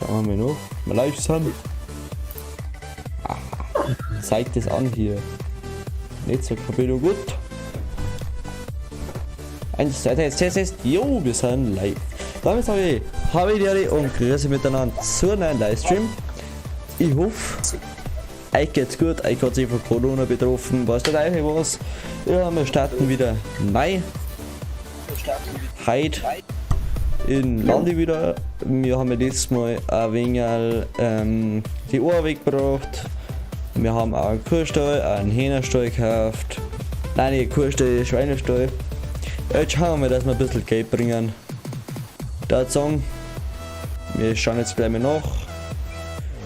Schauen wir mal noch. Mal live sind. Aha. Zeigt es an hier. Netzwerkverbindung gut. 1, 2, 3, 4, 6. Jo, wir sind live. Damit sage ich, habe ich die und grüße miteinander zu einem Livestream. Ich hoffe, euch geht's gut, euch hat sich von Corona betroffen, weiß der Teufel was. Ja, wir starten wieder neu. Heute in Landi wieder. Wir haben ja letztes Mal ein wenig die Ohr weggebracht. Wir haben auch einen Kuhstall, einen Hähnerstall gekauft. Nein, nicht Kuhstall, Schweinestall. Jetzt schauen wir mal, dass wir ein bisschen Geld bringen. Da sagen, wir schauen jetzt gleich mal nach,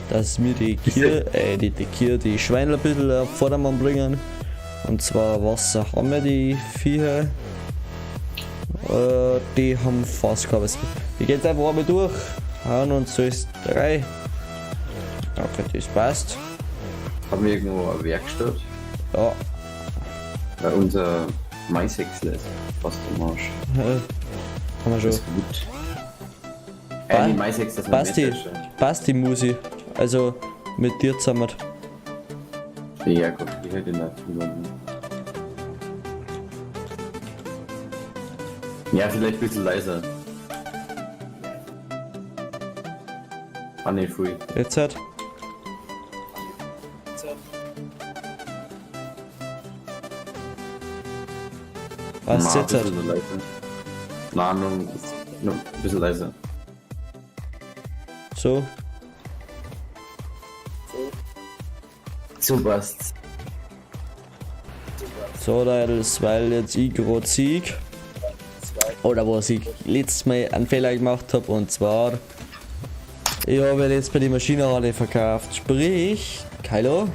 dass wir die Kühe, die Schweine ein bisschen auf Vordermann bringen. Und zwar Wasser haben wir die Viecher. Die haben fast gehabt. Wir gehen jetzt einfach einmal durch. Hauen uns so ist drei. Okay, das passt. Haben wir irgendwo eine Werkstatt? Ja. Weil unser Maishäcksler ist fast am Arsch. Haben wir schon. Das ist gut. Die Maishäcksler sind Passt die, Messer. passt die Musi. Also mit dir zusammen. Ja gut, ich hätte nicht niemanden. Ja, vielleicht ein bisschen leiser. Ah ne, pfui. Jetzt halt. Was Na, jetzt halt? ein bisschen leiser. Na, noch ein bisschen leiser. So. So passt's. So, das, weil jetzt ich gerade sieg. Oder was ich letztes Mal einen Fehler gemacht habe, und zwar, ich habe jetzt bei die Maschinenhalle verkauft. Sprich, Kylo,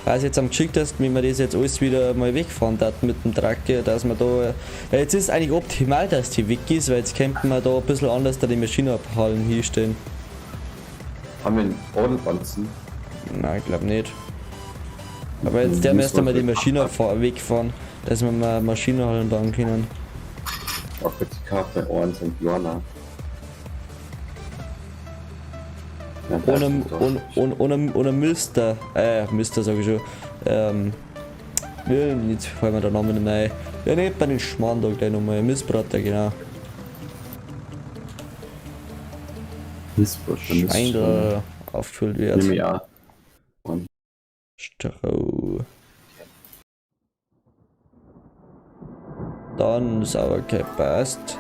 weiß jetzt am geschicktesten, wie man das jetzt alles wieder mal wegfahren hat mit dem Truck, dass man da. Ja, jetzt ist eigentlich optimal, dass die weg ist, weil jetzt könnte man da ein bisschen anders da die Maschinenhallen hinstellen. Haben wir einen Ordelbanzen? Nein, ich glaube nicht. Aber jetzt der müsste mal die Maschine wegfahren, dass wir mal Maschinenhallen bauen können. Auch für die Karte Ohren sind Joanna. Ja, Ohne, ohne Mister, Mister sag ich schon. Jetzt fällt mir der Name nicht mehr ein. Ja, nicht bei den Schmarrn da gleich nochmal. Missbrater, genau. Missbrot, Schweindel aufgefüllt wird. Nehme ich auch. Stroh. Dann ist aber okay, passt.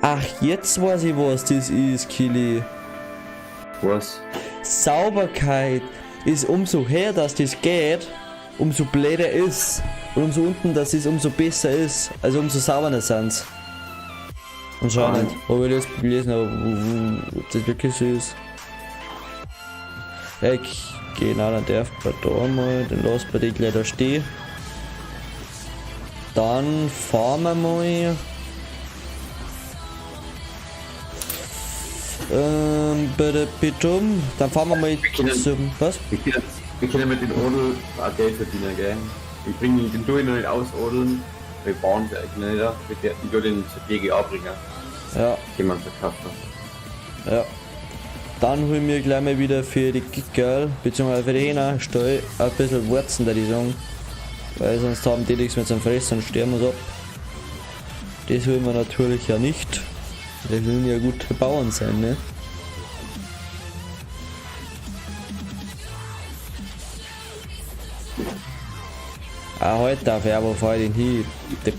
Ach, jetzt weiß ich, was das ist, Kili. Was? Sauberkeit ist umso höher, dass das geht, umso blöder ist. Und umso unten das ist, umso besser ist. Also umso sauberer sind's. Anscheinend. Habe ich das gelesen, aber ob das wirklich so ist. Ich, genau, dann darf man da mal, den lass bei dir gleich da stehen. Dann fahren wir mal. Bitte, bitte. Dann fahren wir mal zum. Was? Wir können mit den Odel auch Geld verdienen, gell? Ich bringe den tue ich noch nicht ausodeln. Wir bauen sie eigentlich nicht, ich tue den zur BGA bringen. Ja. Jemand verkauft. Ja. Dann holen wir gleich mal wieder für die Gickerl, beziehungsweise für die Hähner, Stall ein bisschen Wurzen, da die sagen. Weil sonst haben die nichts mehr zum Fressen und sterben uns ab. Das wollen wir natürlich ja nicht. Wir wollen ja gute Bauern sein, ne? Ah, heute darf ich aber fahr ich den hin. Depp.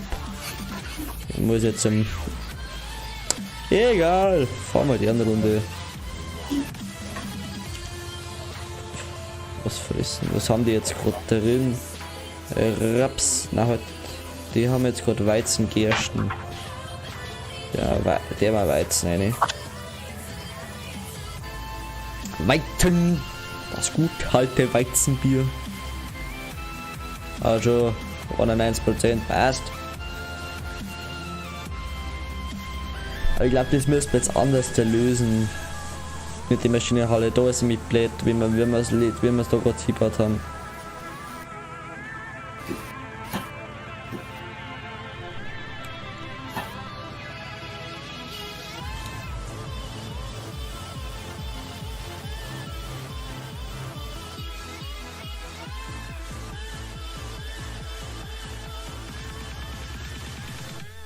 Ich muss jetzt zum. Egal, fahren wir die andere Runde. Was fressen? Was haben die jetzt gerade drin? Raps. Na halt. Die haben jetzt gerade Weizengersten. Ja, der war Weizen, eine. Weizen! Das gut alte Weizenbier. Also 91% passt. Aber ich glaube, das müssten wir jetzt anders lösen. Mit der Maschinenhalle, da ist nämlich blöd, wie wir es da gerade hingebaut haben.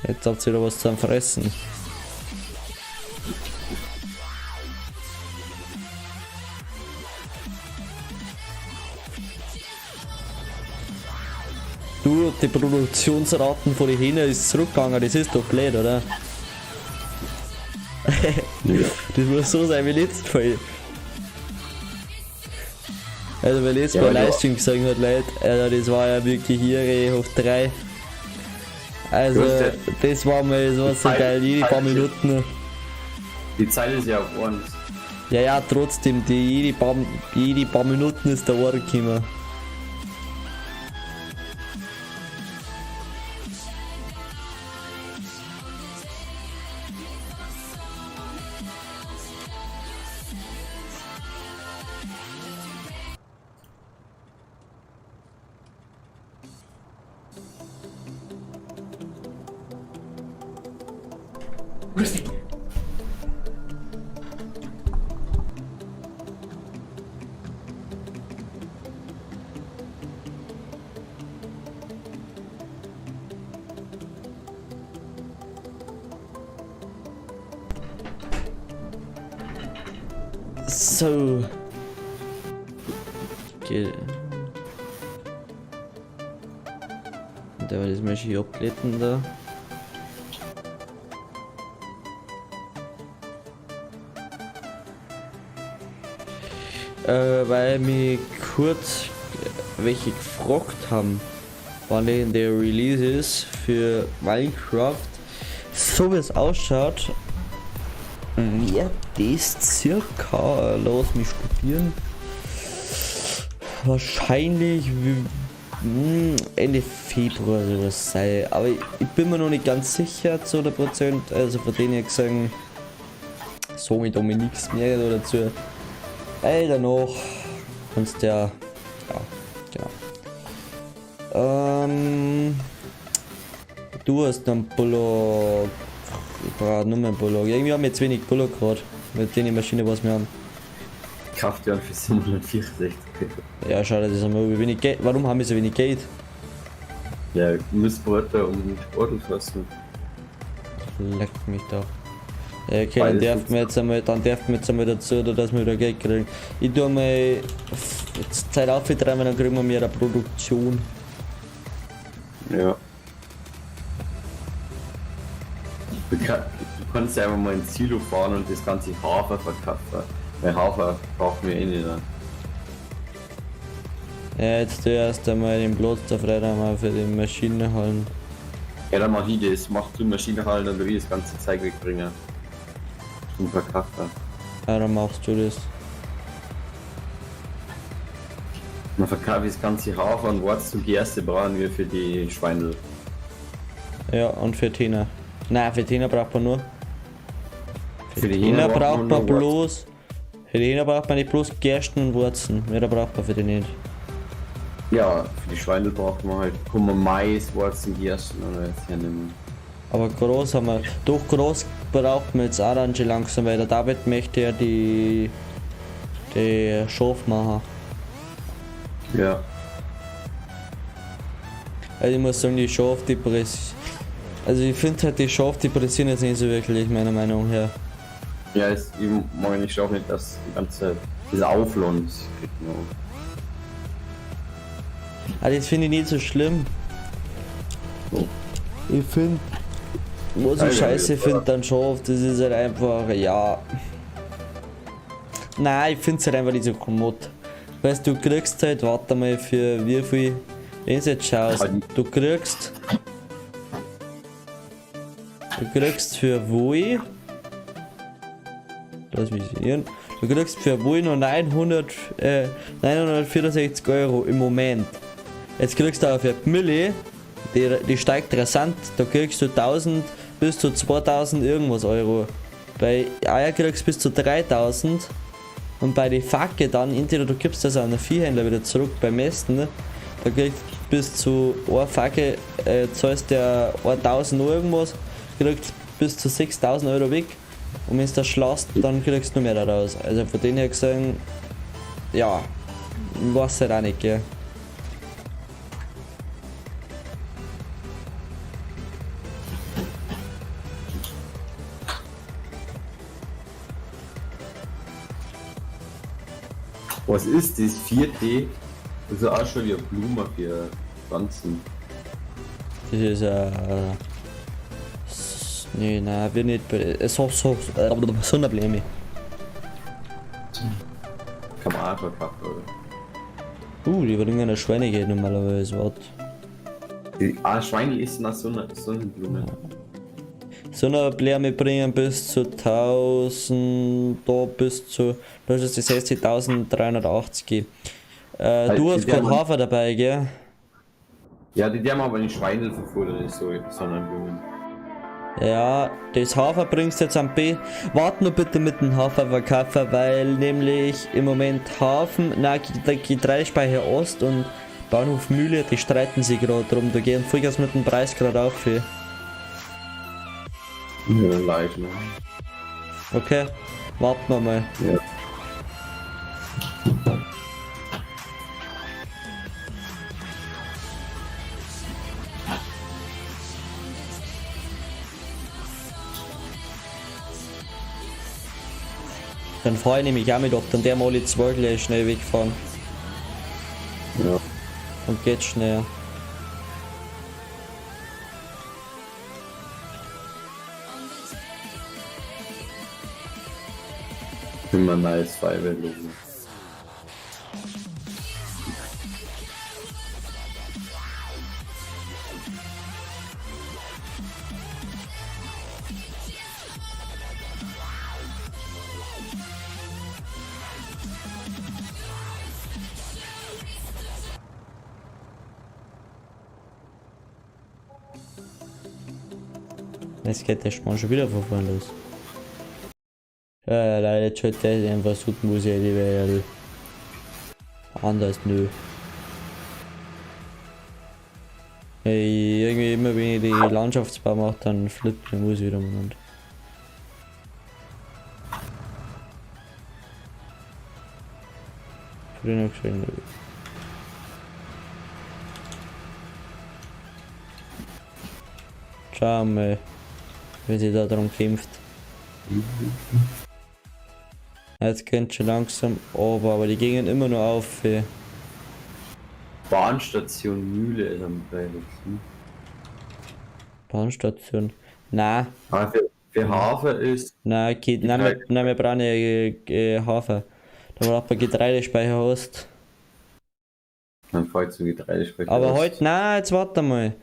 Jetzt habt ihr wieder was zum Fressen. Du, die Produktionsraten von den Hähner ist zurückgegangen, das ist doch blöd, oder? Ja. Das muss so sein wie letztes Mal. Also, weil letztes Ja, Mal weil du- Livestream gesagt hat, Leute, also das war ja wirklich hier hoch 3. Also, Du hast ja- das war mal so so Zeit- geil, jede paar Zeit- Minuten. Die Zeit ist ja auf uns. Ja, ja, trotzdem, die jede paar Minuten ist der Ohr gekommen. So. Geht. Da war das möchte ich abglätten da. Weil mich kurz welche gefragt haben, wann denn der Release ist für Minecraft. So wie es ausschaut, wird das circa, lass mich studieren, wahrscheinlich Ende Februar sowas sei. Aber ich bin mir noch nicht ganz sicher zu 100%, also von denen her gesagt, so mit mir nichts mehr dazu. Ey, danach kannst du ja, ja, genau. Du hast einen Bullock. Ich brauche nur mehr einen Bullock. Irgendwie haben wir zu wenig Bullock gerade. Mit den Maschine, was wir haben. Kraft ja für 764. Ja, schade, das haben wir wenig Geld. Warum haben wir so wenig Geld? Ja, Missbrüder um Sportel kosten. Leck mich doch. Ja, okay, dann Beides dürfen wir jetzt einmal, dann dürfen wir jetzt einmal dazu, dass wir wieder Geld kriegen. Ich tue mal Zeit auftreiben, dann kriegen wir mehr eine Produktion. Ja. Du kannst ja einfach mal ins Silo fahren und das ganze Hafer verkaufen. Weil Hafer brauchen wir eh nicht. Ja, jetzt tu erst einmal den Platz da frei mal für die Maschinenhallen. Ja, dann mach ich das. Mach du Maschinenhallen, dann will ich das ganze Zeug wegbringen. Und verkaufen. Ja, dann machst du das. Dann verkaufe ich das ganze Hafer und Weizen und Gerste brauchen wir für die Schweine. Ja, und für Tina. Nein, für Tina braucht man nur. Für die Tina Hähner braucht man nur Weizen. bloß. Für die Hähner braucht man nicht bloß Gersten und Wurzen. Mehr braucht man für die nicht. Ja, für die Schweine braucht man halt Kummer Mais, Weizen, Gersten oder jetzt hernehmen. Aber groß haben wir. Doch groß braucht man jetzt auch dann schon langsam, weil der David möchte ja die Schaf machen. Ja. Also ich muss sagen, die Schaf, die press. Also ich finde halt die Schaf, die pressieren jetzt nicht so wirklich, meiner Meinung her. Ja, ich mag nicht auch nicht, dass die ganze diese Auflohn kriegt man auch. Also das finde ich nicht so schlimm. Ich finde, was ich scheiße finde dann Schaf, das ist halt einfach, ja. Nein, ich finde es halt einfach nicht so kommod. Weißt du, du kriegst halt, warte mal, für wie viel, wenn du jetzt schaust, du kriegst für Wohl, lass mich sehen, du kriegst für Wohl nur 964 Euro im Moment. Jetzt kriegst du aber für die Mille, die steigt rasant, da kriegst du 1000 bis zu 2000 irgendwas Euro. Bei Eier kriegst du bis zu 3000 und bei den Facke dann, entweder du gibst das an den Viehhändler wieder zurück beim Mästen, ne? Da kriegst du bis zu einer Facke, zahlst der 1000 irgendwas, kriegst bis zu 6000 Euro weg und wenn du das schlägst, dann kriegst du noch mehr daraus. Also von denen her gesehen, ja, weiß halt auch nicht, gell. Was ist das 4D? Das ist auch schon wie eine Blume für Pflanzen. Das ist nee, nein, wir nicht. So, so, Sonnenblume. Kann man auch verkaufen, oder? Die bringen eine Schweine normalerweise, warte. Die Schweine essen auch Sonnenblumen. Sonnenblume bringen bis zu 1000, da bis zu, das ist das heißt die 1380. Du hast keinen Hafer dabei, gell? Ja, die haben aber die Schweine verfuttern, ist so Sonnenblumen. Ja, das Hafer bringst du jetzt am B. Wart nur bitte mit dem Hafer verkaufen, weil nämlich im Moment Hafen, na, der Getreidespeicher Ost und Bahnhof Mühle, die streiten sich gerade drum. Da gehen Vollgas mit dem Preis gerade auf. Ja, leicht, ne? Okay, warten wir mal. Ja. Dann fahre ich nämlich auch mit ab, dann der mal alle zwei gleich schnell wegfahren. Ja. Und geht schneller. Immer nice, Five Logo. Jetzt geht der Schmarrn schon wieder von vorne los. Ja, leider schon das einfach so muss ich die weil anders nö. Ey, irgendwie immer wenn ich die Landschaftsbau mache, dann flippt die Musik wieder umeinander. Früher geschrieben. Schau mal, wie sie da drum kämpft. Jetzt könnte schon langsam aber die gingen immer nur auf. Ey. Bahnstation Mühle ist am besten. Bahnstation. Na, Ah, für Hafer ist. na, geht, nein, wir brauchen ja Hafer. Da braucht man Getreidespeicher hast. Dann fahr ich zum Getreidespeicher. Aber heute, na, jetzt warte mal.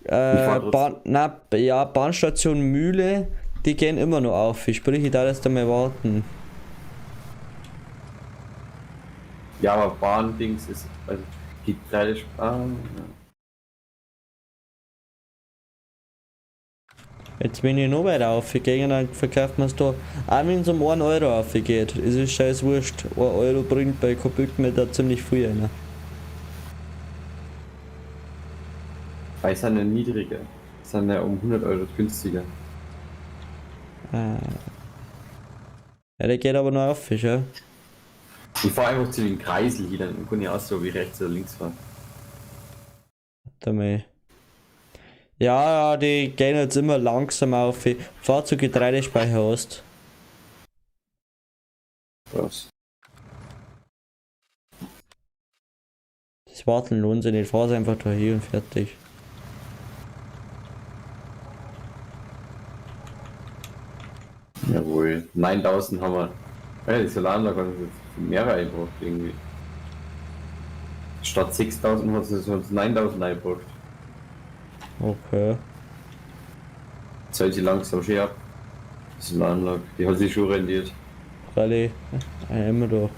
Bahn, na, ja, Bahnstation Mühle, die gehen immer noch auf. Sprich, ich darf jetzt einmal warten. Ja, aber Bahndings ist. Also Getreidespeicher. Ah, ja. Jetzt bin ich noch weiter aufgegangen, dann verkauft man es da. Auch wenn es um 1 Euro aufgeht, es ist scheiß wurscht. 1 Euro bringt bei Kubikmeter ziemlich viel rein. Weil es sind ja niedriger. Es sind ja um 100 Euro günstiger. Ah. Ja, der geht aber noch auf, ja. Ich fahr einfach zu den Kreisel hier, dann kann ich auch so wie rechts oder links fahren. Warte mal. Ja, ja, die gehen jetzt immer langsam auf. Fahr zu Getreidespeicher Ost. Was? Das Warten lohnt sich nicht. Fahr einfach da hier und fertig. Jawohl. 9000 haben wir. Ja, die Solaranlage hat jetzt mehr reingebracht irgendwie. Statt 6000 hat sie sonst 9000 eingebracht. Okay. Zahlt sie langsam schon ab. Die Solaranlage, die hat sich schon rendiert. Rallye. Ja, immer doch.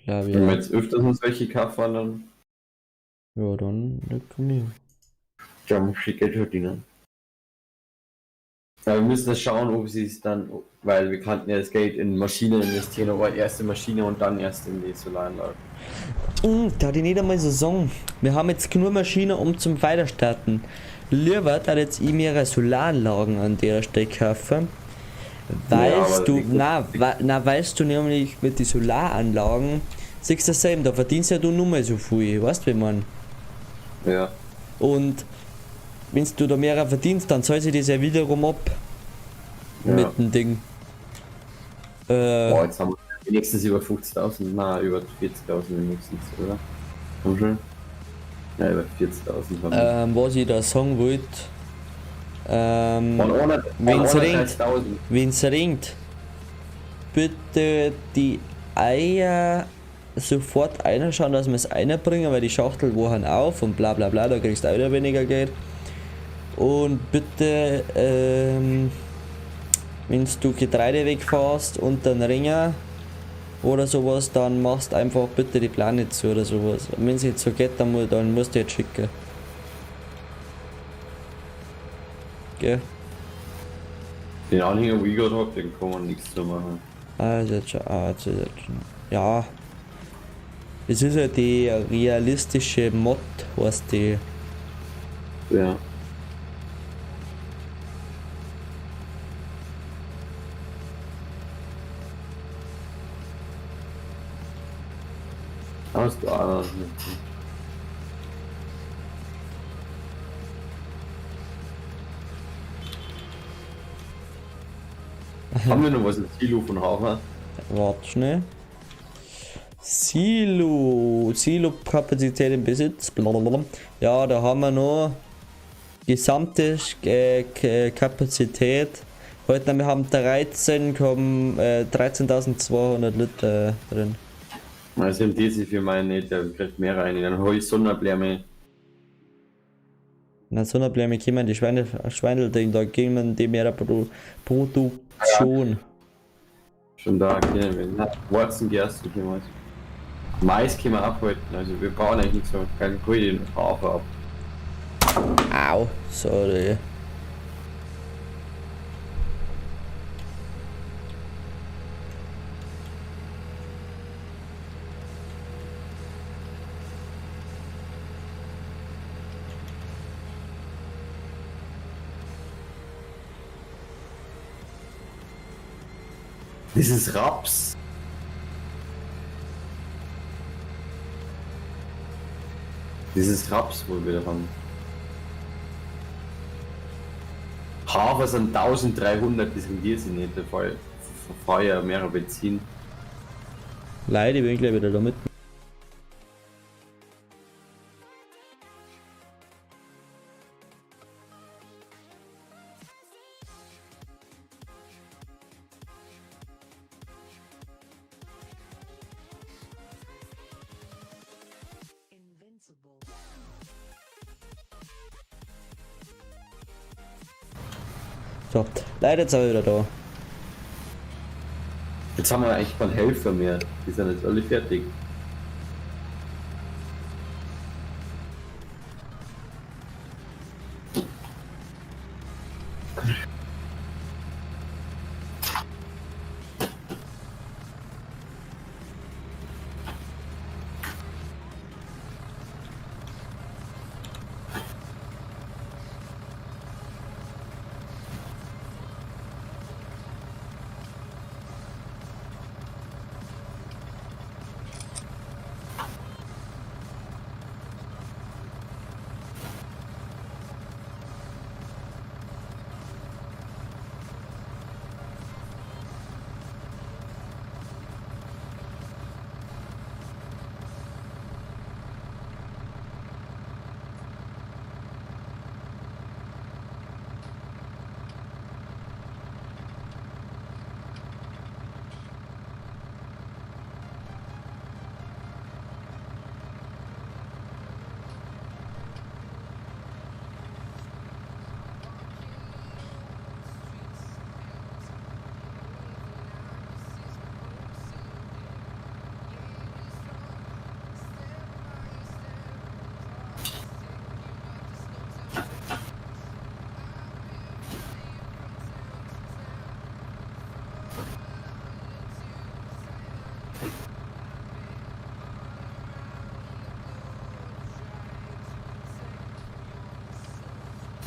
Glaub Wenn wir ja. jetzt öfters noch solche kaufen, dann Ja, dann komm ich. ja, muss ich Geld verdienen. Ja, wir müssen das schauen, ob sie es dann, weil wir kannten ja das Geld in Maschine investieren, aber erst in Maschine und dann erst in die Solaranlage. Da hat ich nicht einmal so sagen. Wir haben jetzt genug Maschine, um zum Weiterstarten. Lieber da jetzt ich mehrere Solaranlagen an der Stelle kaufen. Ja, Weißt du, aber na, weißt du nämlich mit den Solaranlagen, siehst du das eben, da verdienst ja du nur mal so viel, weißt du, wie man. Ja. Und wenn du da mehrere verdienst, dann zahlt sich das ja wiederum ab Ja. mit dem Ding. Boah, jetzt haben wir Wenigstens über 50.000, na über 40.000 wenigstens, oder? Komm schon. Ja, über 40.000 haben wir. Was ich da sagen wollte, Von wenn's regnet, 31.000. wenn's regnet, bitte die Eier sofort einschauen, dass wir es einbringen, weil die Schachtel wachen auf und bla bla bla, da kriegst du auch wieder weniger Geld. Und bitte, wenn du Getreide wegfährst und dann Ringer oder sowas, dann machst einfach bitte die Plane zu oder sowas. Wenn es jetzt so geht, dann musst du jetzt schicken. Gell? Den Anhänger, wo ich gerade hab, den kann man nichts zu machen. Also jetzt schon, ah, jetzt schon. Ja. Es ist ja die realistische Mod, was die. Ja. Hast du auch noch. Haben wir noch was im Silo von Hafer? Warte schnell. Silo. Silo-Kapazität im Besitz. Blablabla. Ja, da haben wir noch gesamte Kapazität. Heute wir haben 13.200 Liter drin. Also im DC für meinen nicht, der kriegt mehr rein. Dann hol ich Sonderbläme. Na, Sonderbläme kommen die Schweine, Schweinel, da gehen die mehr Produktion. Schon da kennen wir. Na, Weizen, Gerste können wir. Mais können wir abhalten, also wir brauchen eigentlich nichts, aber keinen hol den Hafer ab. Au, sorry. Das ist Raps. Das ist Raps, wo wir da haben. Hafer sind 1300, das rendiert sich nicht, der Fall. Feuer, mehrere Benzin. Leider, ich bin gleich wieder da mit. So, leider jetzt aber wieder da. Jetzt haben wir eigentlich keinen Helfer mehr. Die sind jetzt alle fertig.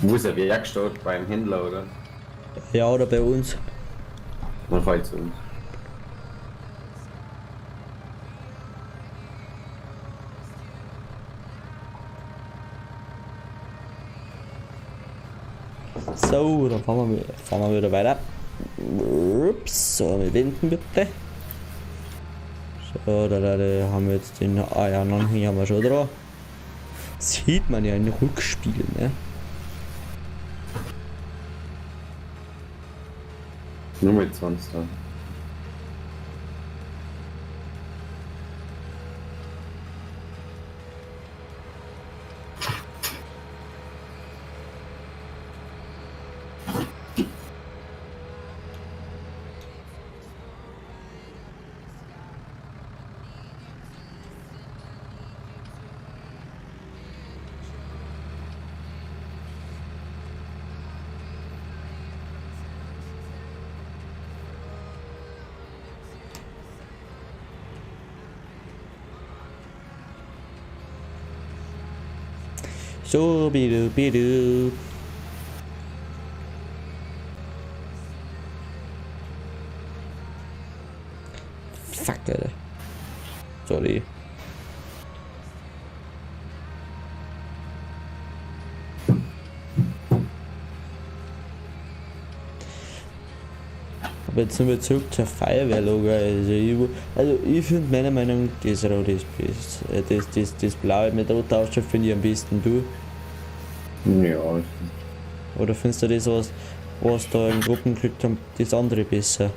Wo ist der Werkstatt? Beim Händler, oder? Ja, oder bei uns. Man fährt zu uns. So, dann fahren wir wieder weiter. Ups, so, wir wenden bitte. So, da haben wir jetzt den. Ah ja, einen Anhänger haben wir schon dran. Sieht man ja in Rückspiegel, ne? Nur mit 20 da. So, bidu, bidu. Fuck, Alter. Sorry. Aber jetzt sind wir zurück zur Feuerwehrlogo. Also ich finde meiner Meinung nach das Rot ist best. Das Blaue mit roter Aufschrift finde ich am besten, du. Ja, Oder findest du das, was da in Gruppen gekriegt haben, das andere besser?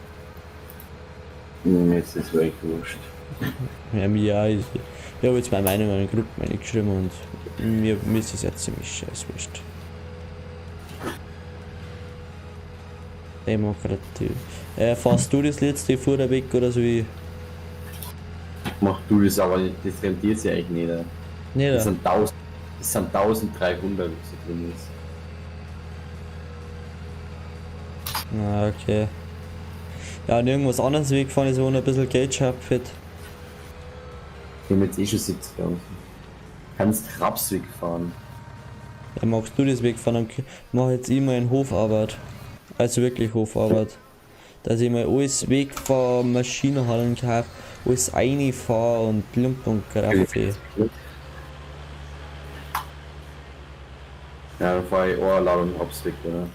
mir ist das wirklich wurscht. Ja, mir auch. Ich habe jetzt meine Meinung in den Gruppen reingeschrieben und mir ist das jetzt ziemlich scheiß wurscht. Demokratie. Fährst du das letzte Fuhr weg oder so wie? Mach du das aber nicht, das rentiert sich eigentlich nicht. Nee, Das da. sind 1000, das sind 1300, was da drin ist. Ah, okay. Ja, und irgendwas anderes weggefahren ist, wo noch ein bisschen Geld schafft. Wir haben jetzt eh schon 70.000. Kannst Raps wegfahren. Ja, magst du das wegfahren, dann mach jetzt ich mal in Hofarbeit. Also wirklich Hofarbeit. Dass ich mal alles wegfahre, Maschinenhallen kaufe, alles reinfahre und Lump und Graffe. Ja, dann fahr ich auch eine Ladung Raps weg, oder?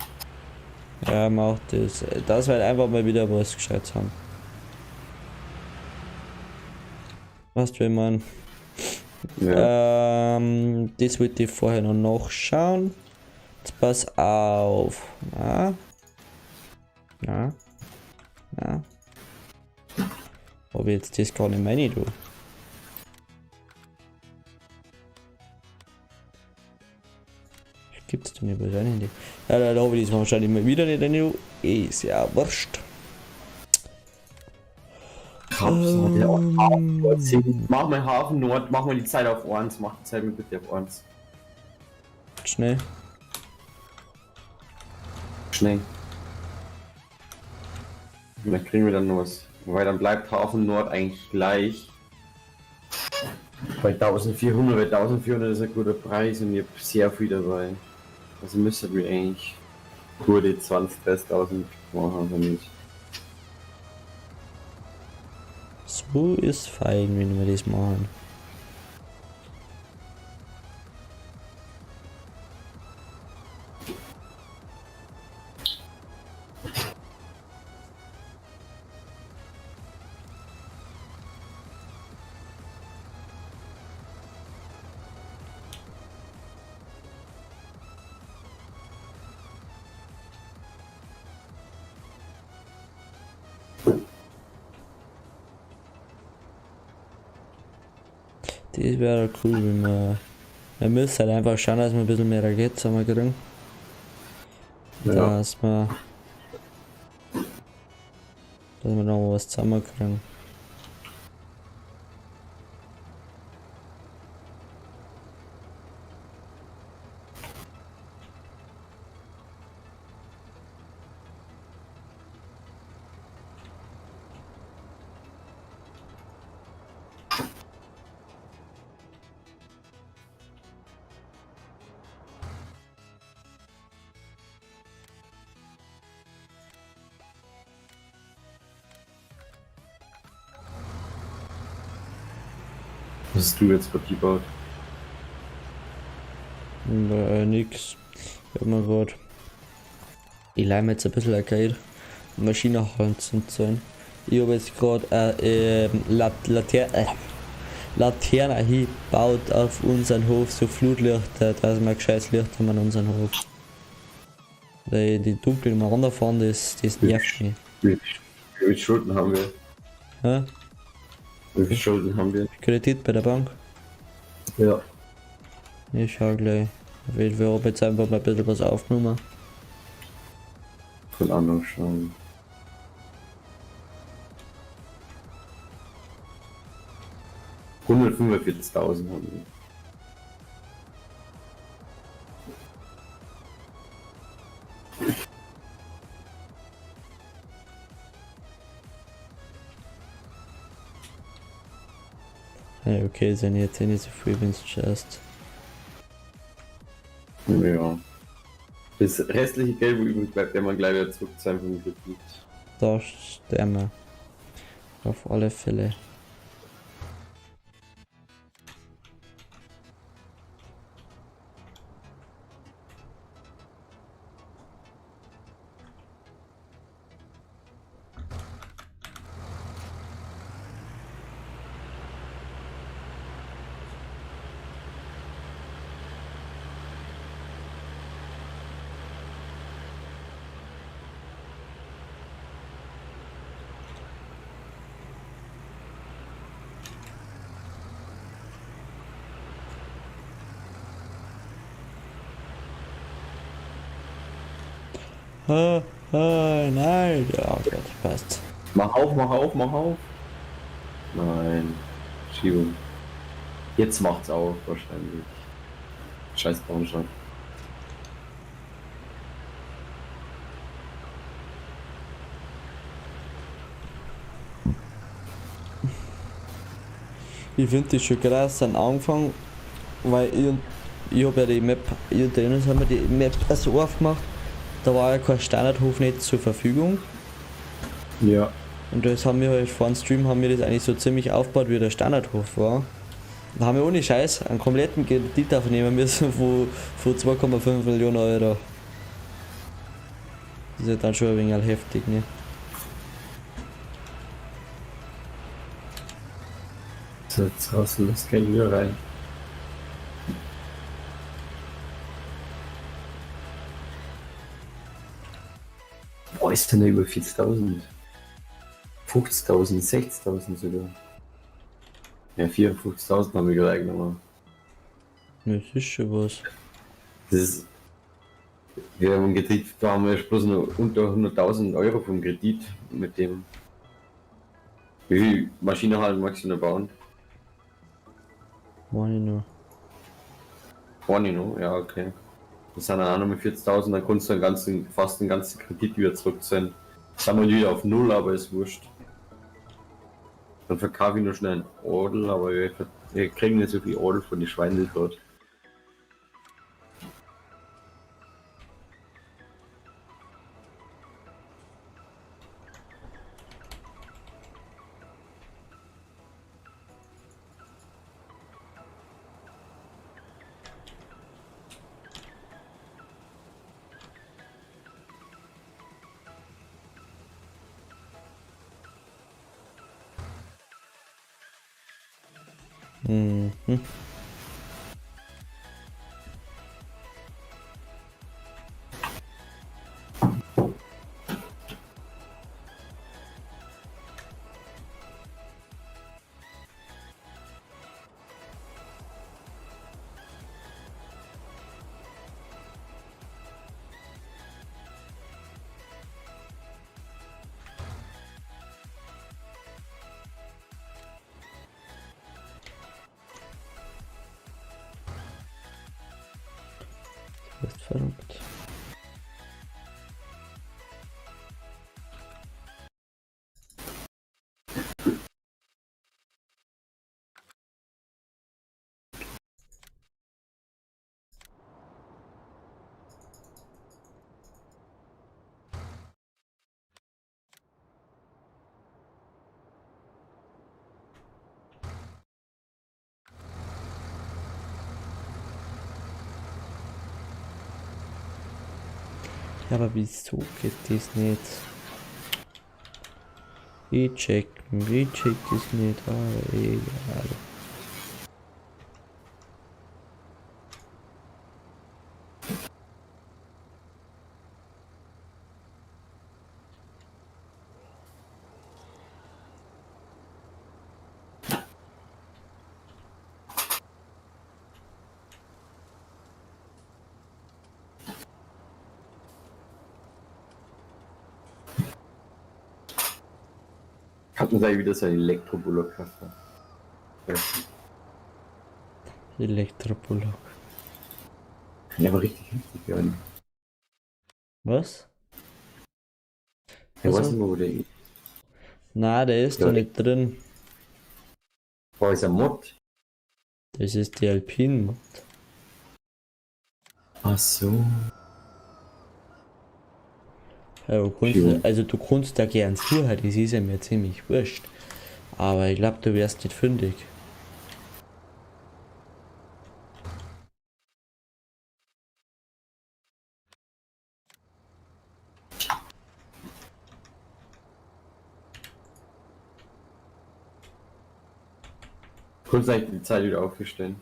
Ja, mach das. Das wird einfach mal wieder was gescheit haben. Weißt du, wie ich mein? Ja. Das wollte ich vorher noch nachschauen. Jetzt pass auf. Na. Na. Na. Ob ich jetzt das gar nicht meine, du. Gibt's denn nicht, was nicht? Ja, da habe ich das wahrscheinlich mal wieder nicht rein, du. Ist ja wurscht. Raps hat ja auch Hafen Nord. Mach mal Hafen Nord, mach mal die Zeit auf 1, mach die Zeit mal bitte auf 1. Schnell. Schnell. Und dann kriegen wir dann noch was. Weil dann bleibt Hafen Nord eigentlich gleich. Bei 1400, weil 1400 ist ein guter Preis und ich hab sehr viel dabei. Also müsstet wir eigentlich gute 20, 30.000 machen damit. So ist fein, wenn wir das machen. Das wäre cool, wenn wir. Wir müssen halt einfach schauen, dass wir ein bisschen mehr Geld zusammenkriegen. Ja. Dass wir. Dass wir noch was zusammenkriegen. Was hast du jetzt gerade gebaut? Nix. Ich hab mir grad. Ich leih mir jetzt ein bisschen ein Geld, um Maschinenhallen zu zahlen. Ich habe jetzt gerade Laterne hingebaut auf unseren Hof, so Flutlichter, dass wir gescheites Licht haben an unserem Hof. Weil die dunkel immer runterfahren, das nervt mich. Wie viele Schulden haben wir? Hä? Wie viele Schulden haben wir? Kredit bei der Bank? Ja. Ich schau gleich. Ich habe jetzt einfach mal ein bisschen was aufgenommen. Von anderen schauen. 145.000 haben wir. Ja, okay, sind jetzt eh nicht so viel, wenn's just. Ja. Das restliche Geld, wo übrig bleibt, werden wir gleich wieder zurückzahlen vom Kredit. Da sterben wir. Auf alle Fälle. Ah, ah, nein. Ja, Gott, passt. Mach auf, mach auf, mach auf. Nein. Schiebung. Jetzt macht's auf, wahrscheinlich. Scheiß Baumschrank. Ich finde das schon krass am Anfang, weil ich habe ja die Map, ich und Dennis haben ja die Map so aufgemacht, da war ja kein Standardhof nicht zur Verfügung. Ja. Und das haben wir halt vor dem Stream haben wir das eigentlich so ziemlich aufgebaut, wie der Standardhof war. Da haben wir ohne Scheiß einen kompletten Kredit aufnehmen müssen von 2,5 Millionen Euro. Das ist ja dann schon ein wenig heftig, ne? So, jetzt raus und das Geld wieder rein. Boah, ist denn da über 40.000? 50.000, 60.000 sogar. Ja, 54.000 haben wir gerade genommen. Das ist schon was. Das ist. Wir haben einen Kredit, da haben wir bloß noch unter 100.000 Euro vom Kredit mit dem. Wie viel Maschinenhallen magst du noch bauen? Weiß ich noch. Vorne noch? Ja, okay. Das sind dann auch noch mit 40.000, dann kannst du einen ganzen, fast den ganzen Kredit wieder zurückzahlen. Das haben wir wieder auf Null, aber ist wurscht. Dann verkaufe ich noch schnell einen Adel, aber wir kriegen nicht so viel Adel von den Schweinen gerade. Mhm. Du bist verrückt. Ja, aber wieso geht das nicht? Ich check es nicht, aber egal. Hat man sich wieder so einen Elektrobullock gekauft. Ja. Elektrobullock. Ja, aber richtig heftig werden. Was? Ich weiß Also- nicht mehr, wo der ist. Na, der ist Ja. da nicht drin. Boah, ist ein Mod. Das ist die Alpine-Mod. Ach so. Ja, du kannst, also du kannst da gern zuhören, das ist ja mir ziemlich wurscht. Aber ich glaube, du wirst nicht fündig. Kurz eigentlich die Zeit wieder aufgestellt.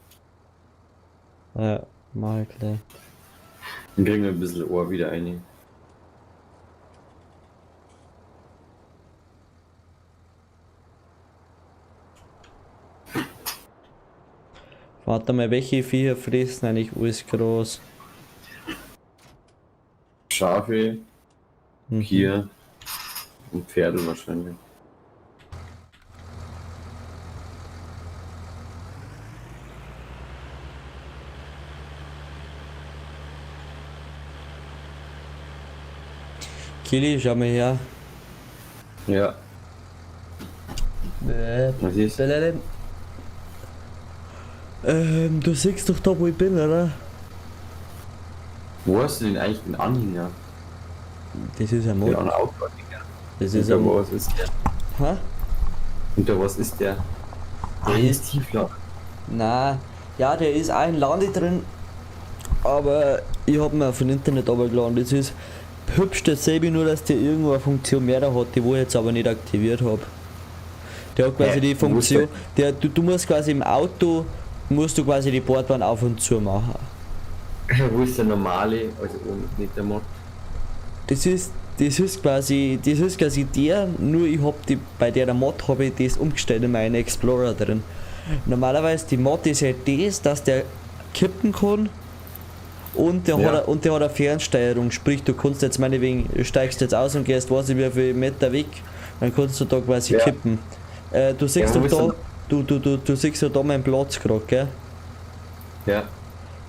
Ja, mal gleich. Dann kriegen wir ein bisschen Ohr wieder ein. Warte mal, welche Viecher fressen eigentlich alles groß? Schafe, Mhm. Kühe und Pferde wahrscheinlich. Kili, schau mal her. Ja, was ist? Du siehst doch da, wo ich bin, oder? Wo hast du denn eigentlich den Anhänger? Das ist ein Den Mod. Autoanhänger. Das ist Unter ein. was ist der? Hä? Unter was ist der? Der ist Tieflader. Na, ja, der ist auch in Lande drin, aber ich hab mir von Internet runtergeladen. Das ist hübsch dasselbe, nur dass der irgendwo eine Funktion mehr da hat, die wo ich jetzt aber nicht aktiviert habe. Der hat quasi Hä? die Wo ist Funktion, der, du musst quasi im Auto, musst du quasi die Bordwand auf und zu machen. Wo ist der normale, also ohne, nicht der Mod? Das ist quasi der, nur ich hab die, bei der Mod habe ich das umgestellt in meinen Explorer drin. Normalerweise die Mod ist ja das, dass der kippen kann und der, Ja. hat, und der hat eine Fernsteuerung, sprich du kannst jetzt meinetwegen, steigst jetzt aus und gehst weiß ich wie viel Meter weg, dann kannst du da quasi Ja. kippen. Du siehst Ja, wo doch ist da, denn- du siehst ja da meinen Platz gerade, gell? Ja.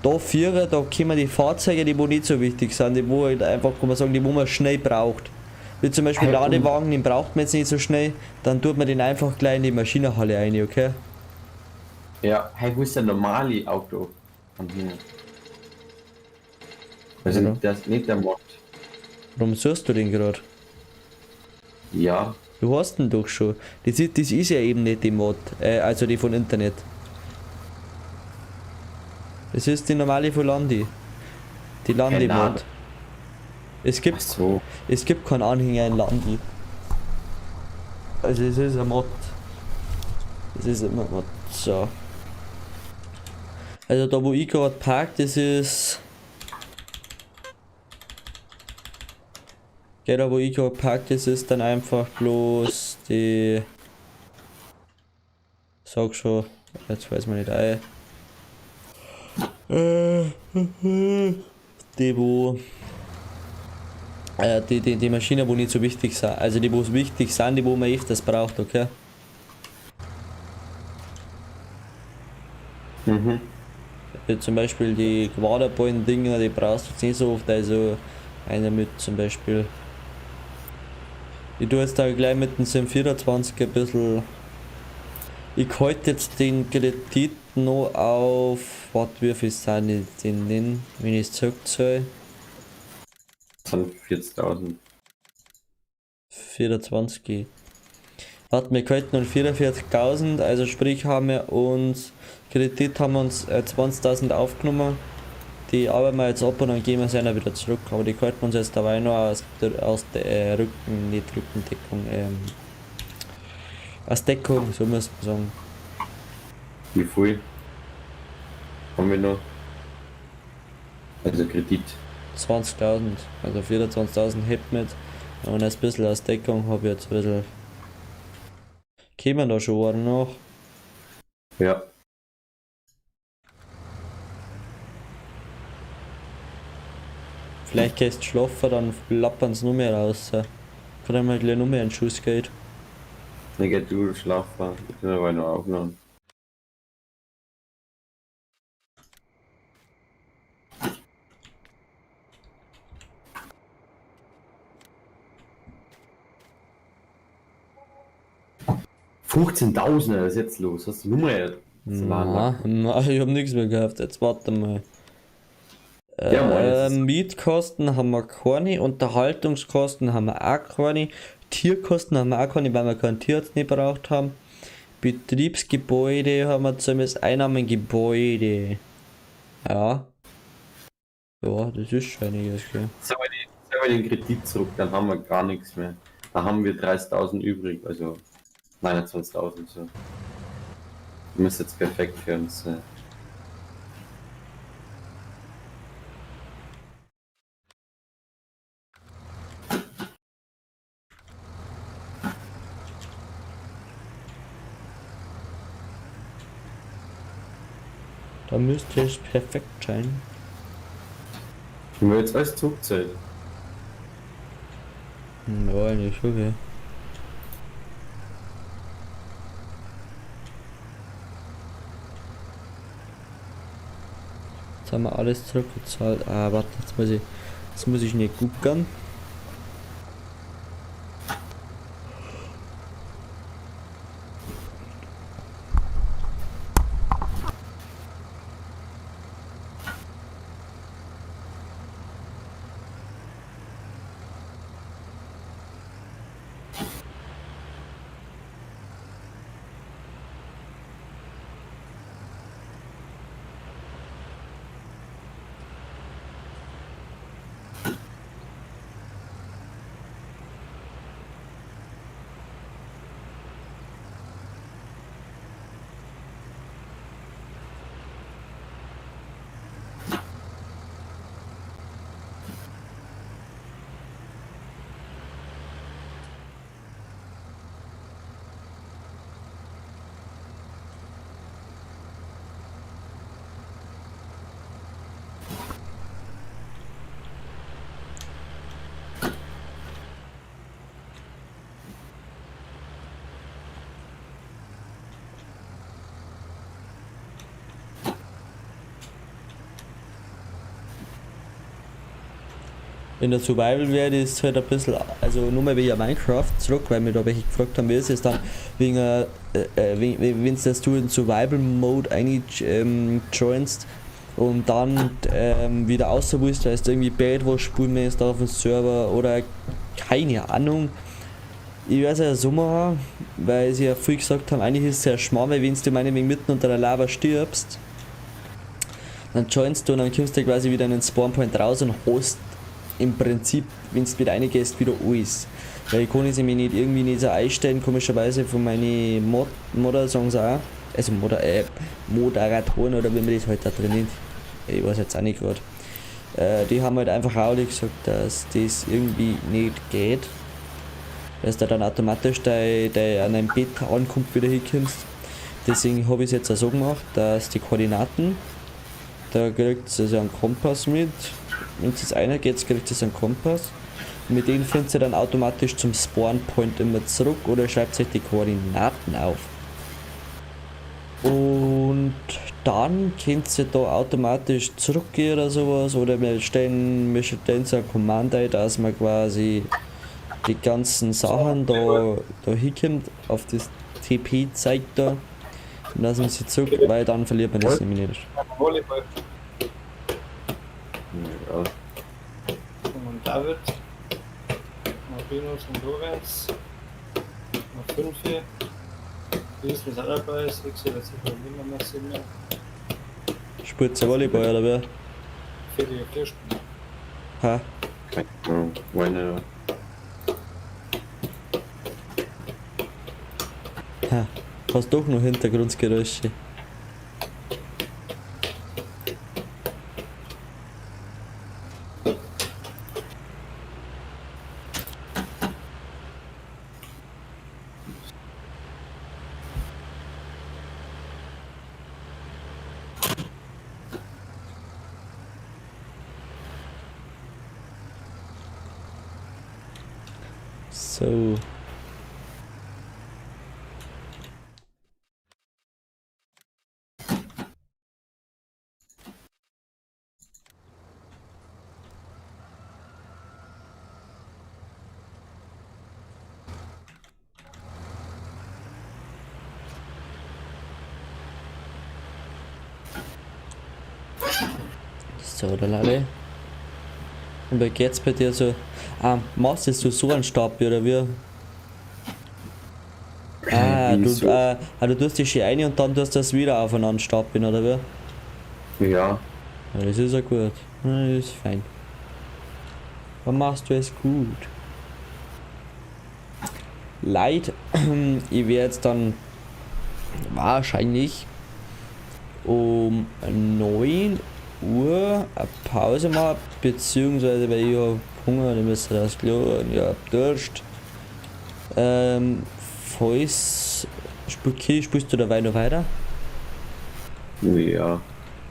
Da vierer, da kommen die Fahrzeuge, die wo nicht so wichtig sind, die wo halt einfach, kann man sagen, die wo man schnell braucht. Wie zum Beispiel Hey, Ladewagen, den braucht man jetzt nicht so schnell, dann tut man den einfach gleich in die Maschinenhalle rein, okay? Ja, hey, wo ist der normale Auto? Anhänger? Also Ja. das, nicht der Mod. Warum suchst du den gerade? Ja. Du hast den doch schon. Das ist ja eben nicht die Mod, also die von Internet. Das ist die normale von Landi. Die Landi-Mod. Es Ach gibt, so. es gibt keinen Anhänger in Landi. Also es ist ein Mod. Es ist immer ein Mod. So. Also da wo ich gerade park, das ist. Ja, da wo ich gerade park, das ist dann einfach bloß die. Sag schon, jetzt weiß man nicht ein. Die wo. Die Maschine, wo nicht so wichtig sind. Also die wo wichtig sind, die wo man öfters braucht, okay? Mhm. Wie zum Beispiel die Quaderballen-Dinger, die brauchst du jetzt nicht so oft, also einer mit zum Beispiel. Ich tue jetzt da gleich mit dem Sim 24 ein bisschen. Ich halte jetzt den Kredit noch auf. Was, wie viel sind die denn, denn, wenn ich es zurückzahle? Das sind 40.000. 24. Warte, wir könnten nun 44.000, also sprich haben wir uns, Kredit haben wir uns 20.000 aufgenommen. Die arbeiten wir jetzt ab und dann gehen wir sie einer wieder zurück. Aber die könnten wir uns jetzt dabei noch aus der Rücken, nicht Rückendeckung, Als Deckung, so muss man sagen. Wie viel haben wir noch? Also Kredit. 20.000, also 24.000 hebt mit. Und ein bisschen als Deckung habe ich jetzt ein bisschen. Kämen da schon waren noch. Ja. Vielleicht gehst du schlafen, dann lappern sie noch mehr raus. Kann einmal gleich noch mehr einen Schuss geht. Dann geht du schlafen. Ich bin aber noch aufgenommen. $15.000, was ist jetzt los? Hast du Nummer? Na, na, ich hab nichts mehr gehabt. Jetzt warte mal. Ja, moin, das ist- Mietkosten haben wir keine, Unterhaltungskosten haben wir auch keine, Tierkosten haben wir auch keine, weil wir keinen Tierarzt nicht braucht haben. Betriebsgebäude haben wir zumindest Einnahmengebäude. Ja. Ja, das ist schon einiges, gell. Sollen wir den Kredit zurück, dann haben wir gar nichts mehr. Da haben wir 30.000 übrig, also 29.000 so. Müsste jetzt perfekt für uns sein. Da müsste es perfekt sein. Haben wir jetzt alles zurückzahlen? Ja, eigentlich schon, gell. Jetzt haben wir alles zurückgezahlt. Ah, warte, jetzt muss ich nicht gucken. In der Survival-Welt ist halt ein bisschen, also nur mal wegen Minecraft zurück, weil mir da welche gefragt haben, wie ist es dann, wegen, wenn das du in Survival-Mode eigentlich joinst und dann wieder außer willst, da ist irgendwie Bad, was spielen wir jetzt da auf dem Server oder keine Ahnung. Ich werde es ja so machen, weil sie ja früh gesagt haben, eigentlich ist es ja schmarrn, weil wenn du meinetwegen mitten unter der Lava stirbst, dann joinst du und dann kommst du quasi wieder in den Spawnpoint raus und hast im Prinzip, wenn du wieder reingehst, wieder alles. Weil ich kann es mir nicht irgendwie nicht so einstellen, komischerweise von meinen Modder sagen sie auch, also Moderatoren oder wie man das halt da drin nennt, ich weiß jetzt auch nicht grad. Die haben halt einfach auch alle gesagt, dass das irgendwie nicht geht. Dass du dann automatisch dein an dein Bett ankommt, wieder hinkommst. Deswegen habe ich es jetzt auch so gemacht, dass die Koordinaten, da kriegt ihr also einen Kompass mit. Wenn es jetzt einer geht, kriegt ihr einen Kompass. Und mit dem findet ihr dann automatisch zum Spawn Point immer zurück oder schreibt sich die Koordinaten auf. Und dann könnt ihr da automatisch zurückgehen oder sowas. Oder wir stellen so ein Command ein, dass man quasi die ganzen Sachen da hinkommt, auf das TP zeigt da. Und lassen wir sie zurück, weil dann verliert man das nämlich nicht. Volleyball. Ja. Und David, Marinus und Lorenz, noch 5. Luis ist auch dabei, 6 wird sicher nicht mehr 7. Spielt sie Volleyball oder wer? 4 gegen 4 spielen. Ha? Keine Ahnung. Meine. Ha, hast doch noch Hintergrundgeräusche. So. So, der Lade. Und wie geht's bei dir so? Ah, machst du so einen Stapel oder wie? Ah, Wie du, so? du tust die schön rein und dann tust du das wieder aufeinander stapeln, oder wie? Ja. Ja, das ist ja gut. Ja, das ist fein. Dann machst du es gut. Leid, ich werde jetzt dann wahrscheinlich um 9 Uhr eine Pause machen, beziehungsweise weil ich hab Hunger, dann müsste das Klo und ich hab Durst. Falls, spielst du dabei noch weiter? Ja.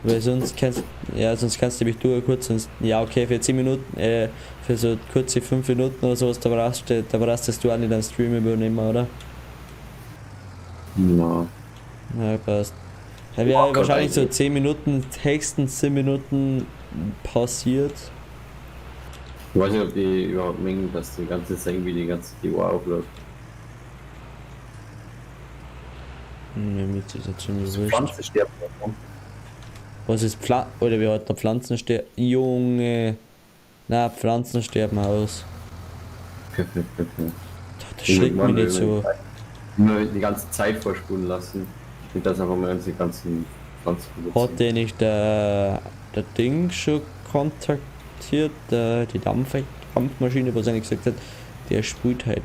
Weil sonst kannst, ja, sonst kannst du mich du kurz, sonst, ja okay, für 10 Minuten, für so kurze 5 Minuten oder sowas, da brauchst du auch nicht einen Stream übernehmen, oder? Na. Ja, passt. Dann wäre Gott, wahrscheinlich so eigentlich. 10 Minuten, höchstens 10 Minuten passiert. Ich weiß nicht, ob die überhaupt mengen, dass die ganze Zeit irgendwie die ganze die Uhr aufläuft. Mir ist das jetzt ziemlich wurscht. Pflanze stirbt. Was ist Pflanzen? Oder wie hat der Pflanzen sterben? Junge. Na, Pflanzen sterben aus. Perfekt, perfekt. Das schreckt mich nicht so. Nur die ganze Zeit vorspulen lassen. Und das einfach mal die ganzen Pflanzen Hat den nicht der Ding schon kontaktiert, die Dampfmaschine, was eigentlich gesagt hat, der spult halt,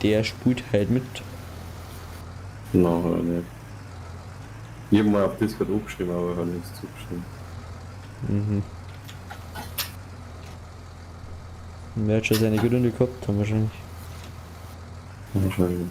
der spult halt mit. Nein, oder nicht. Ich hab mal auf Discord aufgeschrieben, aber ich hab nichts zugeschrieben. Mhm. Wer hat schon seine Gründe gehabt haben wahrscheinlich. Wahrscheinlich.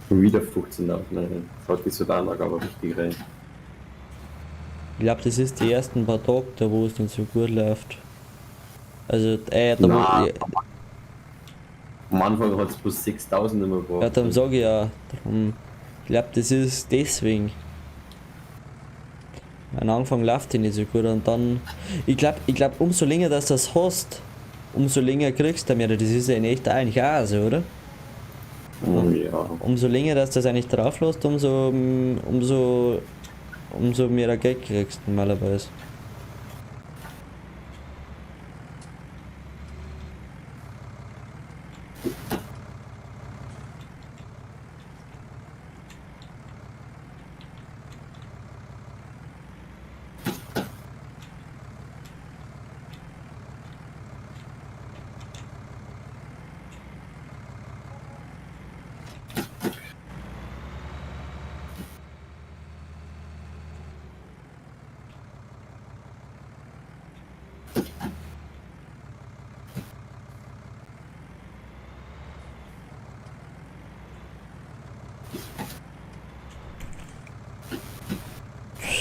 Wieder 15.000, nein. Das hat die Solaranlage aber richtig rein. Ich glaube, das ist die ersten paar Tage, da wo es nicht so gut läuft. Also, da wo, Na, am Anfang hat es bloß 6.000 immer gebraucht. ja, darum sage ich ja, darum, ich glaube, das ist deswegen. Am Anfang läuft die nicht so gut und dann, ich glaube, umso länger dass das hast, umso länger kriegst du mehr. Das ist ja in echt eigentlich auch so, oder? Ja. Umso länger dass das eigentlich drauf lässt, umso mehr Geld kriegst du normalerweise.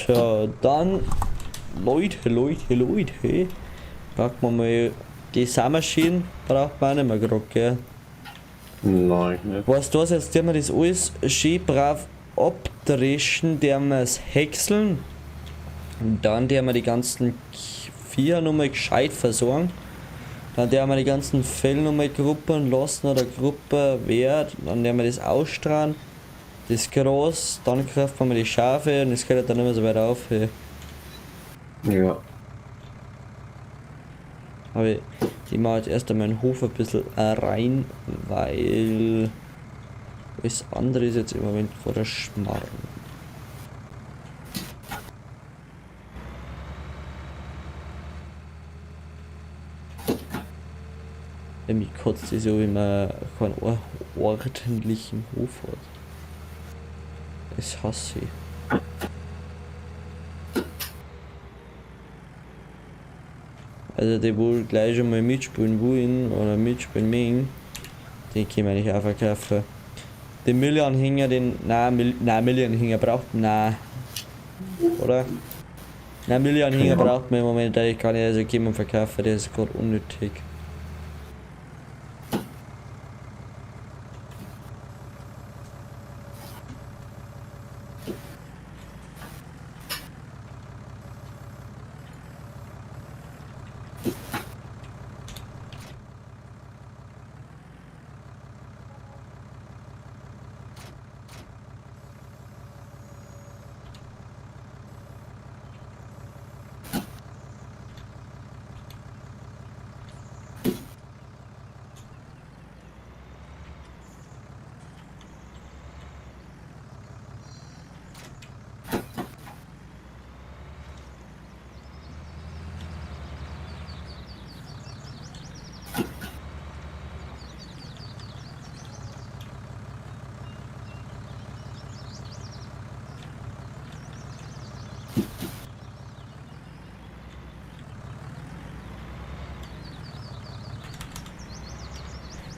So, dann, Leute, packen wir mal die Sammelschienen, braucht man auch nicht mehr gerade, gell? Nein, nicht. Weißt du was, jetzt tun wir das alles schön brav abdreschen, der wir es häckseln. Und dann der wir die ganzen Viecher nochmal gescheit versorgen. Dann der wir die ganzen Fälle nochmal gruppen lassen oder Gruppe wert, dann werden wir das ausstrahlen. Das Gras, dann kauft man die Schafe und das geht halt dann nicht mehr so weit auf. Hey. Ja. Aber ich mache jetzt erst einmal den Hof ein bisschen rein, weil alles andere ist jetzt im Moment vor der Schmarrn. Mich kotzt es so, wenn man keinen ordentlichen Hof hat. Das hasse ich. Also die wohl gleich schon mal mitspielen wollen oder mitspielen mögen, den können wir eigentlich auch verkaufen. Den Müllanhänger, den. Nein, nein, Müllanhänger braucht man. Oder? Nein, Müllanhänger Ja. braucht man im Moment eigentlich gar nicht, also können wir verkaufen, der ist gerade unnötig.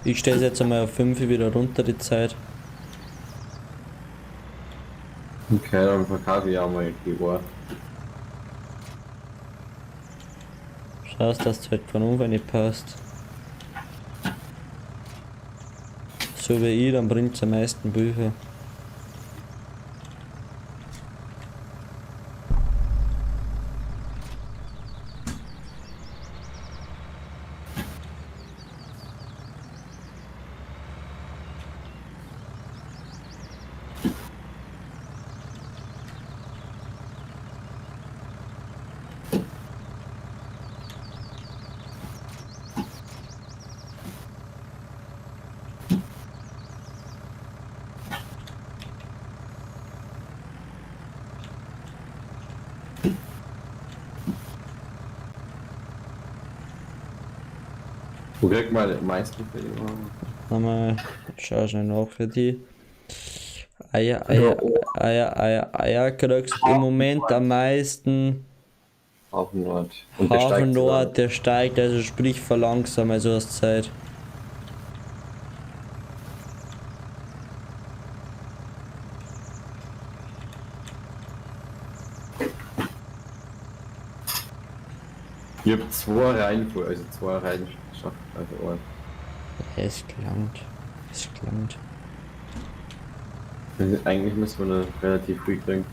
Ich stelle es jetzt einmal auf 5 wieder runter die Zeit. Okay, dann verkaufe ich auch mal die Uhr. Schaust, dass du halt von Unfall nicht passt. So wie ich, dann bringt's am meisten Bücher. Wo kriegt man am meisten für die Uhr? Nochmal, schau schnell nach für die. Eier, Eier, Eier, Eier, Eier kriegst im Moment am meisten. Hafenort. Und der steigt Hafenort, der steigt, also sprich verlangsamt, also hast Zeit. Ich hab zwei Reihen vor, also zwei Reihen geschafft, also ein. Es klangt. Es klangt. Also eigentlich müssen wir eine relativ früh kriegen.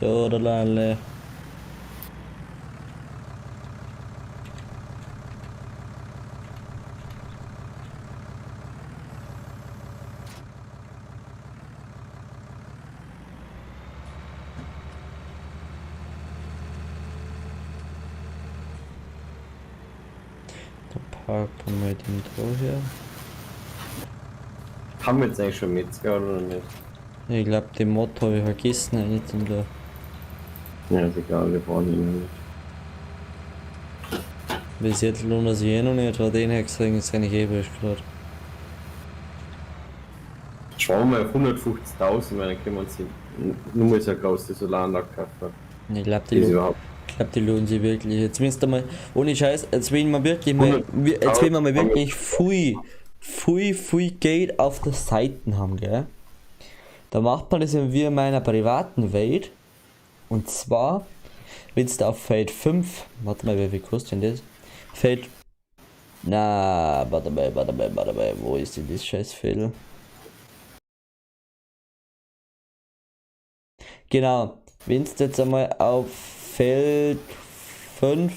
So, da lale. Dann parken wir den da her. Haben wir jetzt eigentlich schon Metzger oder nicht? Ich glaube, den Mod habe ich vergessen, nicht in der. Ja, ist egal, wir brauchen ihn nicht. Bis jetzt lohnt er sich eh noch nicht, hat den hergesehen, ist eigentlich eh wurscht gerade. Schauen wir mal auf 150.000, weil dann können wir uns die nur mal so eine große Solaranlage kaufen. Ich glaube, die, Die ist lohnt- überhaupt. ich glaub, die lohnen sich wirklich. Jetzt müsst ihr mal, ohne Scheiß, jetzt will man wirklich mal, jetzt will man mal wirklich viel, viel, viel Geld auf der Seite haben, gell? Da macht man das in wie in meiner privaten Welt. Und zwar, wenn du auf Feld 5, warte mal, wie viel kostet denn das? Feld, na, warte mal, warte mal, warte mal, wo ist denn das Scheißfeld? Genau, wenn du jetzt einmal auf Feld 5,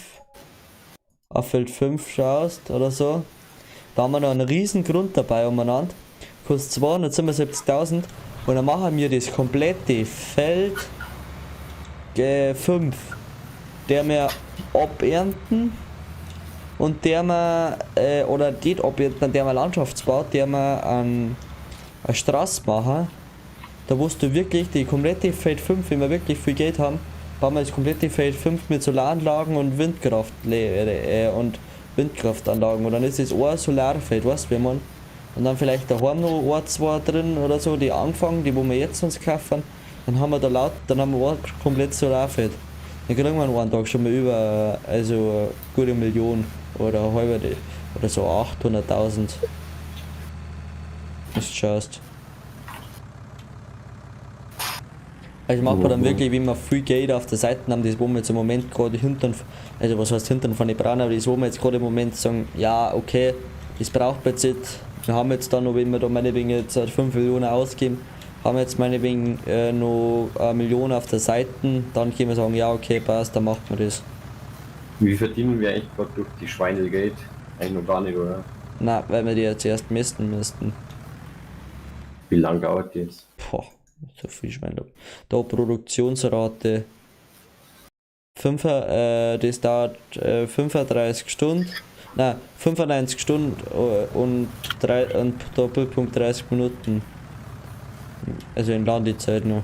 auf Feld 5 schaust oder so, da haben wir noch einen riesen Grund dabei umeinander, kostet 277.000 und dann machen wir das komplette Feld 5, der wir abernten und der wir, oder nicht abernten, der wir Landschaftsbau, der wir an eine Straße machen. Da wo du wirklich die komplette Feld 5, wenn wir wirklich viel Geld haben, bauen wir das komplette Feld 5 mit Solaranlagen und Windkraft und Windkraftanlagen. Und dann ist es ein Solarfeld, weißt du, wie man. Und dann vielleicht daheim noch ein, zwei drin oder so, die anfangen, die wo wir jetzt uns kaufen. Dann haben wir da laut, dann haben wir ein komplett Solarfeld. Dann kriegen wir an einem Tag schon mal über, also eine gute Million oder eine halbe, oder so 800.000. Ist schaust. Also macht man dann wirklich, wenn wir viel Geld auf der Seite haben, das wo wir jetzt im Moment gerade hintern, also was heißt hintern von den brauchen, aber das wo wir jetzt gerade im Moment sagen, ja okay, das braucht man jetzt nicht. Wir haben jetzt dann noch, wenn wir da meinetwegen jetzt 5 Millionen ausgeben, haben wir jetzt meinetwegen noch eine Million auf der Seite, dann können wir sagen, ja okay, passt, dann macht man das. Wie verdienen wir eigentlich gerade durch die Schweinegeld? Eigentlich noch gar nicht, oder? Na, weil wir die jetzt erst messen müssten. Wie lange dauert das? Boah, so viel Schwein. Da Produktionsrate 5, das dauert 35 Stunden, nein, 95 Stunden und, 3, und Doppelpunkt 30 Minuten. Also in Landezeit noch.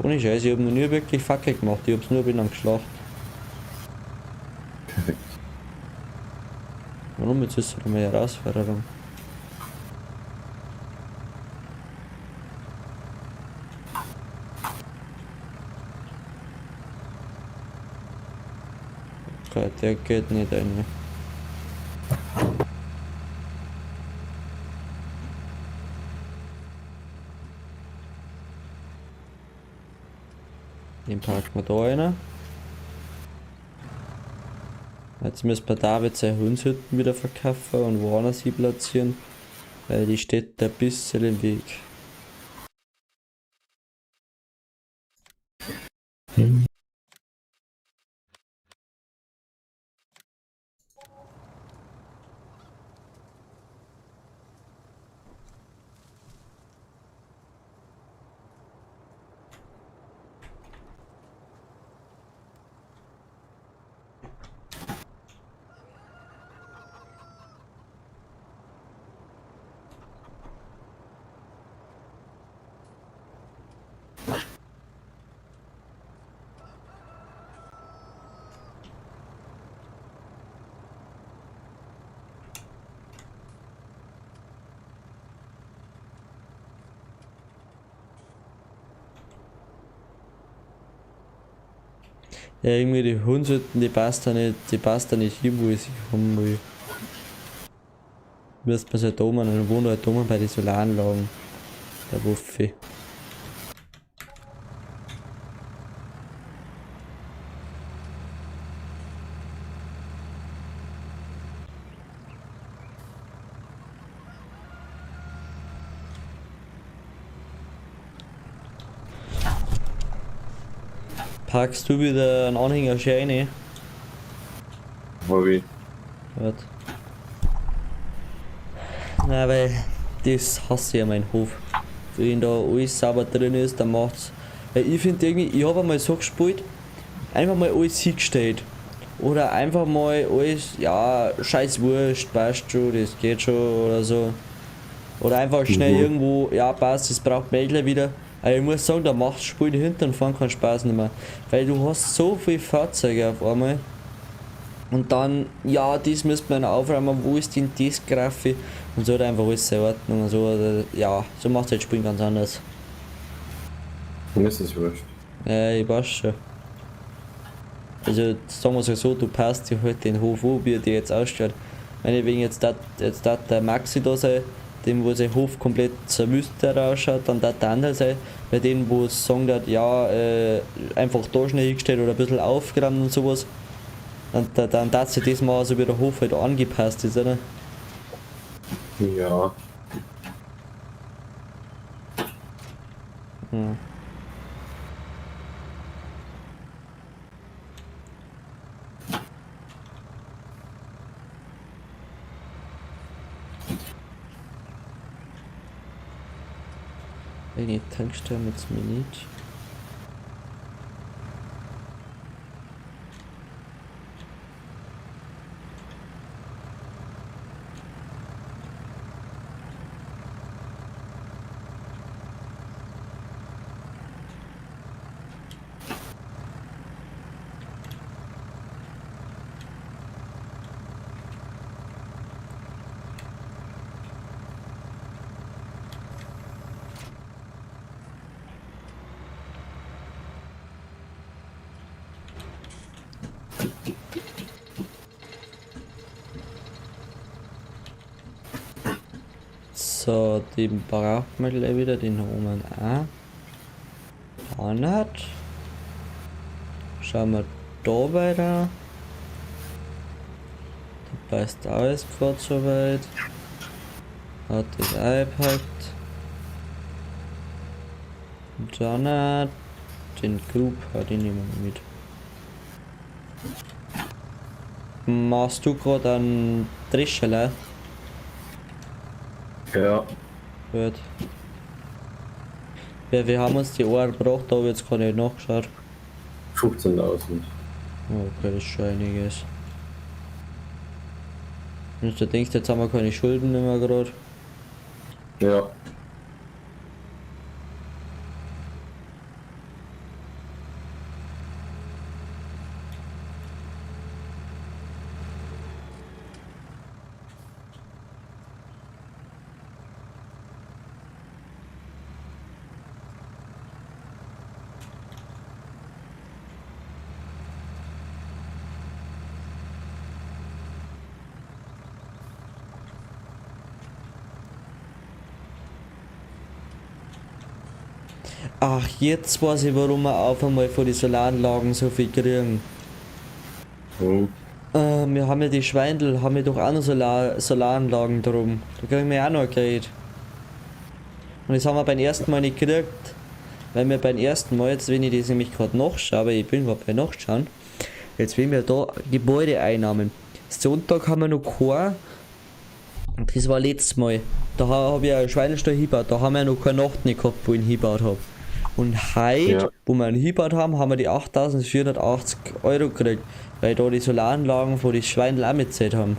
Ohne Scheiß, ich hab noch nie wirklich Fackel gemacht, ich hab's nur bin dann geschlacht. Perfekt. Warum jetzt ist es eine Herausforderung? Okay, der geht nicht rein. Den packen wir da rein. Jetzt müssen wir David seine Hundshütten wieder verkaufen und woanders hin platzieren, weil die steht da ein bisschen im Weg. Ja, irgendwie die Hundshütten, die passt da nicht, die passt da nicht hin, wo ich sie haben will. Müsste man sich halt oben, dann wohnt halt oben bei den Solaranlagen. Der Wuffi. Packst du wieder einen Anhänger schön rein? Hab ich. Warte. Na, weil das hasse ich an meinem Hof. Wenn da alles sauber drin ist, dann macht's. Weil ich finde irgendwie, ich habe einmal so gespielt, einfach mal alles hingestellt. Oder einfach mal alles, ja, scheiß Wurscht, passt schon, das geht schon oder so. Oder einfach schnell Mhm. irgendwo, ja, passt, das braucht man eh gleich wieder. Aber ich muss sagen, da macht Spielen hinten und vorn keinen Spaß nicht mehr. Weil du hast so viele Fahrzeuge auf einmal. Und dann, ja, das müsste man aufräumen, wo ist denn das Graffi? Und so hat einfach alles seine Ordnung und so. Also, ja, so macht halt Spielen ganz anders. Mir ist das wurscht. Ja, ich weiß schon. Also, sagen wir es so, du passt dir halt den Hof an, wie er dir jetzt ausschaut. Meinetwegen jetzt dat, jetzt dat der Maxi da sein, dem wo sein Hof komplett zerwüstet ausschaut, dann dat der andere sein, bei denen wo es sagen dat, ja, einfach da schnell hingestellt oder ein bisschen aufgeräumt und sowas. Dann darf sich das mal so wie der Hof halt angepasst ist, oder? Ja. Hm. Eine Tankstelle mit mir nicht. So, den braucht man gleich wieder, den Roman auch. Auch nicht. Schauen wir da weiter. Da passt alles gerade soweit. Hat das eingepackt. Und dann den Grub, den nehmen wir mit. Machst du gerade einen Drescherle? Ja. Gut. Ja, wir haben uns die Ohren gebracht, da habe ich jetzt gar nicht nachgeschaut. 15.000. Okay, das ist schon einiges. Und du denkst, jetzt haben wir keine Schulden mehr gerade. Ja. Ach, jetzt weiß ich, warum wir auf einmal von den Solaranlagen so viel kriegen. Hm. Wir haben ja die Schweindel, haben wir doch auch noch Solaranlagen drum. Da kriegen wir auch noch Geld. Und das haben wir beim ersten Mal nicht gekriegt. Weil wir beim ersten Mal, jetzt wenn ich das nämlich gerade nachschaue, aber ich bin gerade bei Nachschauen, jetzt wenn wir da Gebäudeeinnahmen. Sonntag haben wir noch kein. Und das war letztes Mal. Da habe ich einen Schweinestall hingebaut, da haben wir noch keine Nacht nicht gehabt, wo ich ihn hingebaut habe. Und heute, Ja. wo wir einen hingebaut haben, haben wir die 8.480 Euro gekriegt, weil da die Solaranlagen von die Schweindel auch mitzählt haben.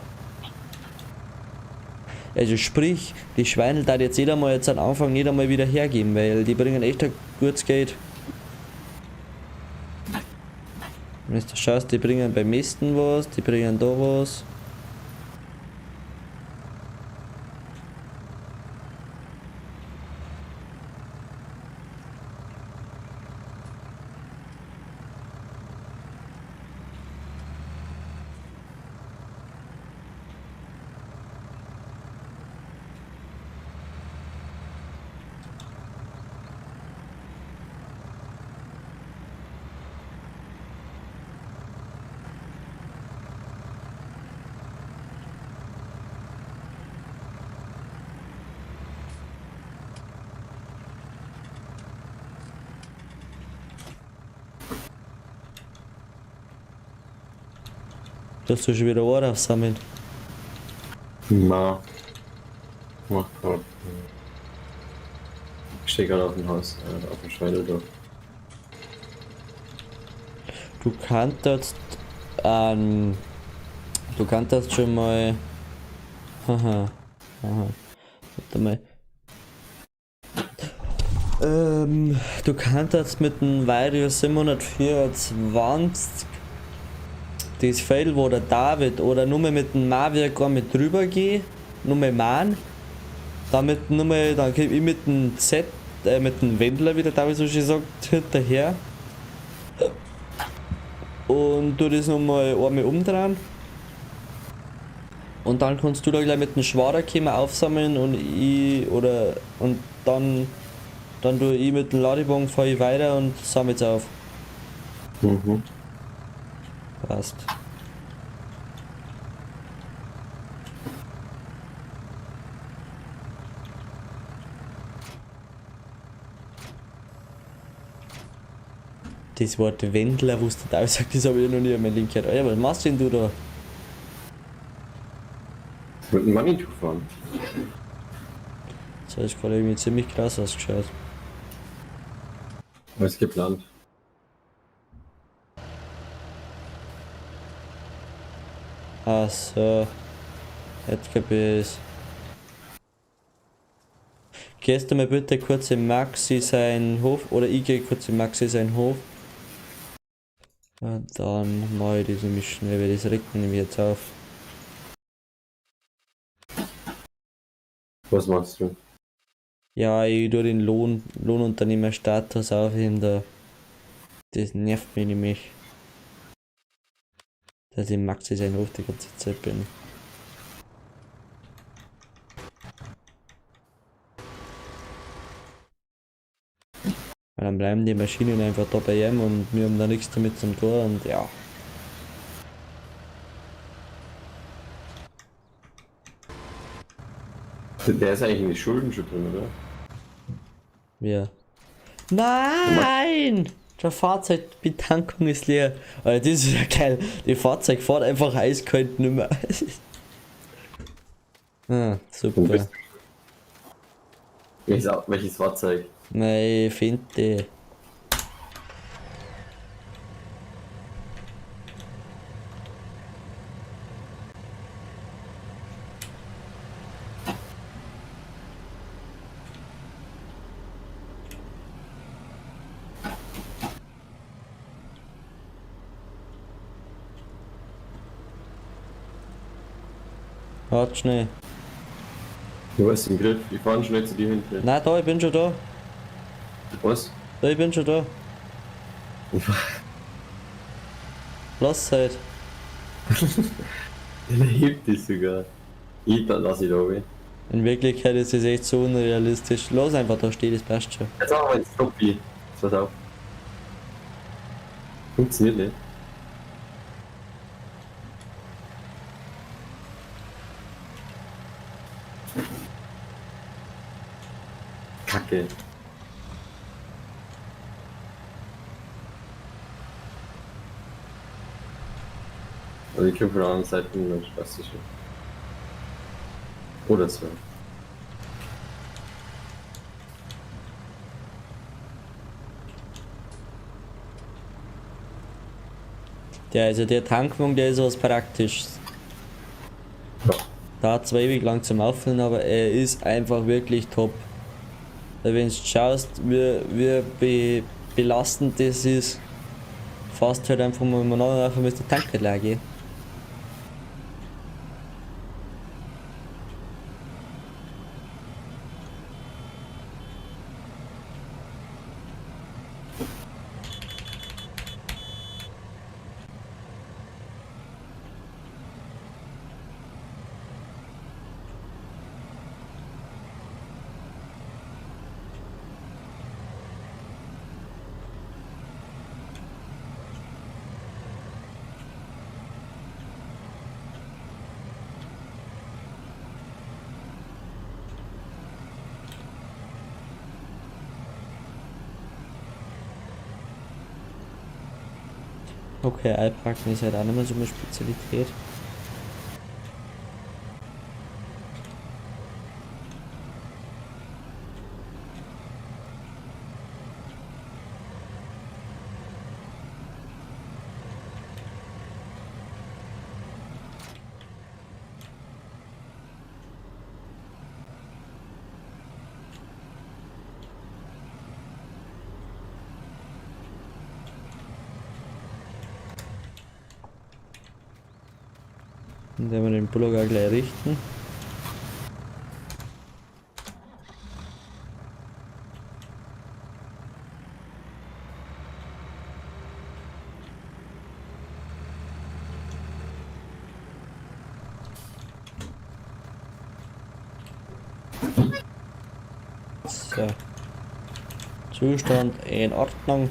Also sprich, die Schweindel da jetzt jeder mal jetzt am Anfang nicht einmal wieder hergeben, weil die bringen echt ein gutes Geld. Wenn du schaust, die bringen beim Misten was, die bringen da was. Dass du schon wieder Ohr aufsammeln. Na. Mach grad. Ich stehe gerade auf dem Haus, auf dem Schweinedorf. Du kannst ähm, du kannst schon mal. Haha. Aha. Warte mal. Du kannst mit dem Vario 724 das Feld, wo der David oder nur mal mit dem Mavic gar mit drüber geh, nur mal Mann, damit nur mal, dann komm ich mit dem Z, mit dem Wendler, wie der David so schön sagt, hinterher. Und tu das nochmal einmal umdrehen. Und dann kannst du da gleich mit dem Schwader kommen, aufsammeln und ich, oder, und dann tu ich mit dem Ladewagen fahr ich weiter und sammel's auf. Mhm. Passt. Das Wort Wendler wusste der David sagt, das habe ich noch nie in meinem Leben gehört. Alter, was machst denn du da? Mit dem Manitou fahren. Das ist gerade irgendwie ziemlich krass ausgeschaut. Was geplant? Ach so. Jetzt kapier ich's. Gehst du mal bitte kurz im Maxi seinen Hof, oder ich gehe kurz im Maxi seinen Hof. Und dann mache ich das nämlich schnell, weil das regt mich nämlich jetzt auf. Was machst du? Ja, ich tue den Lohnunternehmerstatus aufheben da. Das nervt mich nämlich. Dass ich im Maxi seinen Hof die ganze Zeit bin. Weil dann bleiben die Maschinen einfach da bei ihm und wir haben da nichts damit zum Tor und ja. Der ist eigentlich in die Schulden schon drin, oder? Wir. Nein! Der Fahrzeugbetankung ist leer. Alter, das ist ja geil. Die Fahrzeug fährt einfach eiskalt nimmer. Ah, Wo super. bist du? Welches Fahrzeug? Nein, finde. Warte schnell. Du hast im Griff. Ich fahre schnell zu dir hinten. Nein, da, ich bin schon da. Was? Da, ich bin schon da. Lass halt. Der hebt dich sogar. Ich dann lass ich da oben. In Wirklichkeit ist das echt so unrealistisch. Lass einfach da stehen, das passt schon. Jetzt machen wir einen Stoppi. Pass auf. Funktioniert nicht. Kacke. Also ich komme von der anderen Seite und dann passt das schon. Oder so. Der, also der Tankwagen, der ist was Praktisches. Ja. Dauert zwar ewig lang zum Auffüllen, aber er ist einfach wirklich top. Weil wenn du schaust, wie belastend das ist, fährst halt einfach mal miteinander mit der Tanke leer gehen. Okay, Alpaken ist halt auch nicht mehr so eine Spezialität. Dann werden wir den Bullock auch gleich richten. So. Zustand in Ordnung.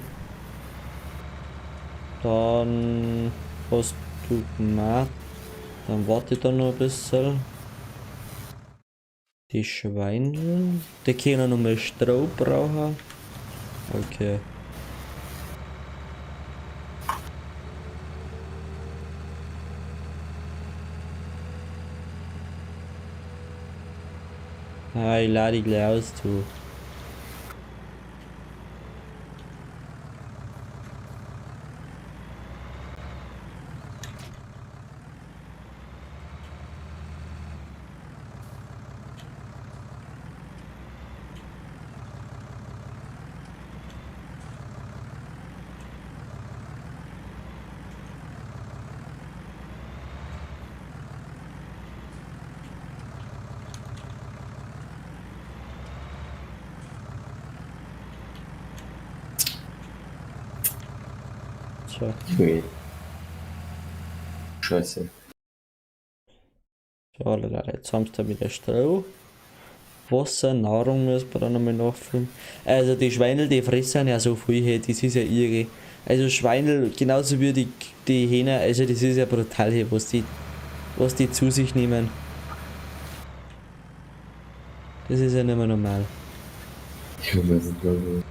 Dann hast du gemacht. Dann warte ich da noch ein bisschen. Die Schweine. Die können noch mal Stroh brauchen. Okay. Ah, ich lade die gleich aus, du. So. Junge. Scheiße. So, Leute, jetzt haben sie da wieder Stroh. Wasser, Nahrung müssen wir da nochmal nachfüllen. Also die Schweinel, die fressen ja so viel, hey, das ist ja irre. Also Schweinel, genauso wie die Hähner, also das ist ja brutal, hey, was die zu sich nehmen. Das ist ja nicht mehr normal. Junge, was ist da los?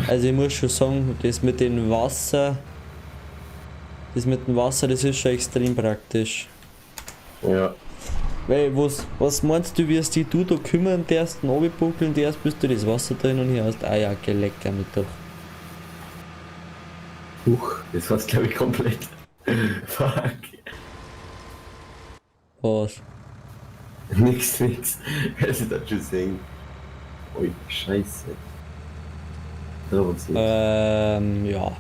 Also ich muss schon sagen, das mit dem Wasser, das ist schon extrem praktisch. Ja. Weil, was meinst du, wie es dich du da kümmern darfst und runterbuckeln darfst, bis du das Wasser drin und hier hast? Ah ja, geleck damit doch. Huch, das war's glaube ich komplett. Fuck. Was? Nix, nix. Wer ist das schon sehen? Ui, scheiße. Ja.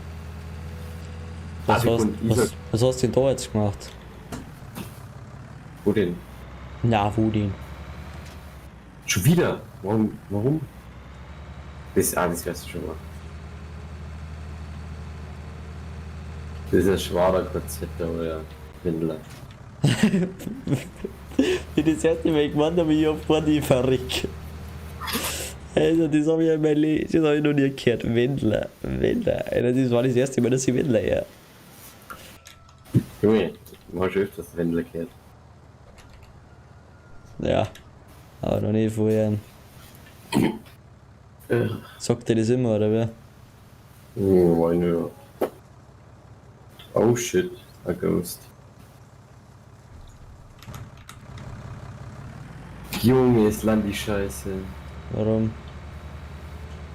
Was hast du denn da jetzt gemacht? Wo denn? Na, wo denn? Schon wieder? Warum? Warum? Das weißt du schon mal. Das ist ein schwarer KZ, oder Wendler. Ich das erste Mal gemacht habe, ich hab gemeint, ich verreck. Also, das habe ich in meinem Leben, das hab ich noch nie gehört. Wendler, Wendler. Alter, das war das erste Mal, dass ich Wendler höre. Junge, du hast schon öfters Wendler gehört. Ja, aber noch nie vorher. Sagt er das immer, oder wer? Oh, meine. Oh shit, a ghost. Junge, ist Land die Scheiße. Warum?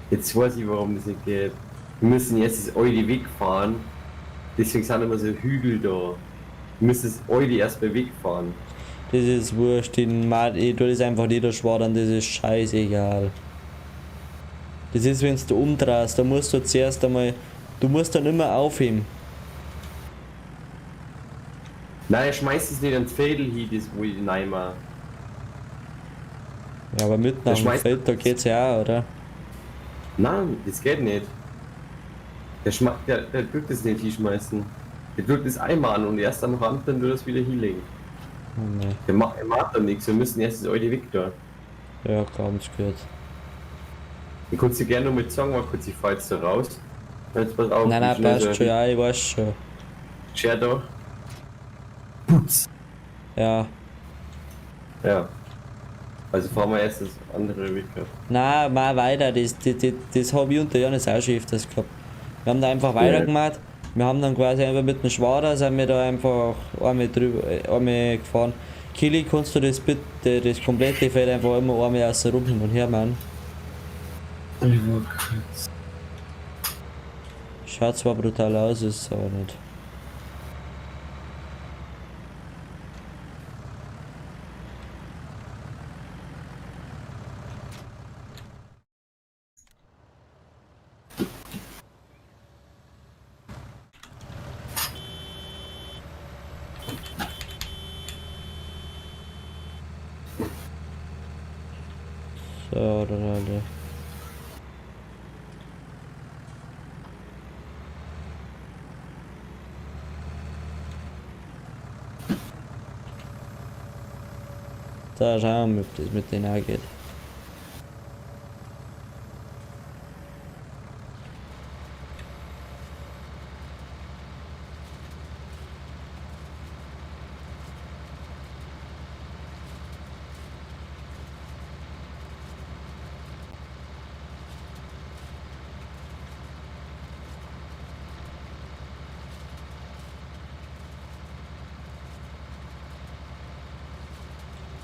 Jetzt weiß ich, warum das nicht geht. Wir müssen jetzt das Euli wegfahren. Deswegen sind immer so Hügel da. Wir müssen das Euli erst mal wegfahren. Das ist wurscht, ich tu das einfach niederschwadern, das ist scheißegal. Das ist, wenn du umdrehst, da musst du zuerst einmal. Du musst dann immer aufheben. Nein, er schmeißt es nicht ans Fädel hier, das wo ich reinmache. Ja, aber mitten am Feld, da geht's ja auch, oder? Nein, das geht nicht. Der tut das nicht hinschmeißen. Ich drück das einmal an und erst am Rand, dann wird das wieder hinlegen. Oh, nee. Der macht doch nichts, wir müssen erst das alte Victor. Ja, ganz gut. Ich kannst dir gerne noch mit sagen, mal kurz, ich fahr jetzt da raus. Jetzt pass auf, Nein, wie nein, schnell passt der schon, ja, ich weiß schon. Scher da. Putz. Ja. Ja. Also fahren wir erst das andere Victor. Nein, mal weiter, das hab ich und der Janis auch schon öfters gehabt. Wir haben da einfach weitergemacht. Wir haben dann quasi einfach mit dem Schwader sind wir da einfach einmal drüber, einmal gefahren. Kili, kannst du das bitte, das komplette Feld einfach immer einmal außen rum hin und her machen? Schaut zwar brutal aus, ist aber nicht. So, dann alle. Da schauen wir, ob das mit denen auch geht.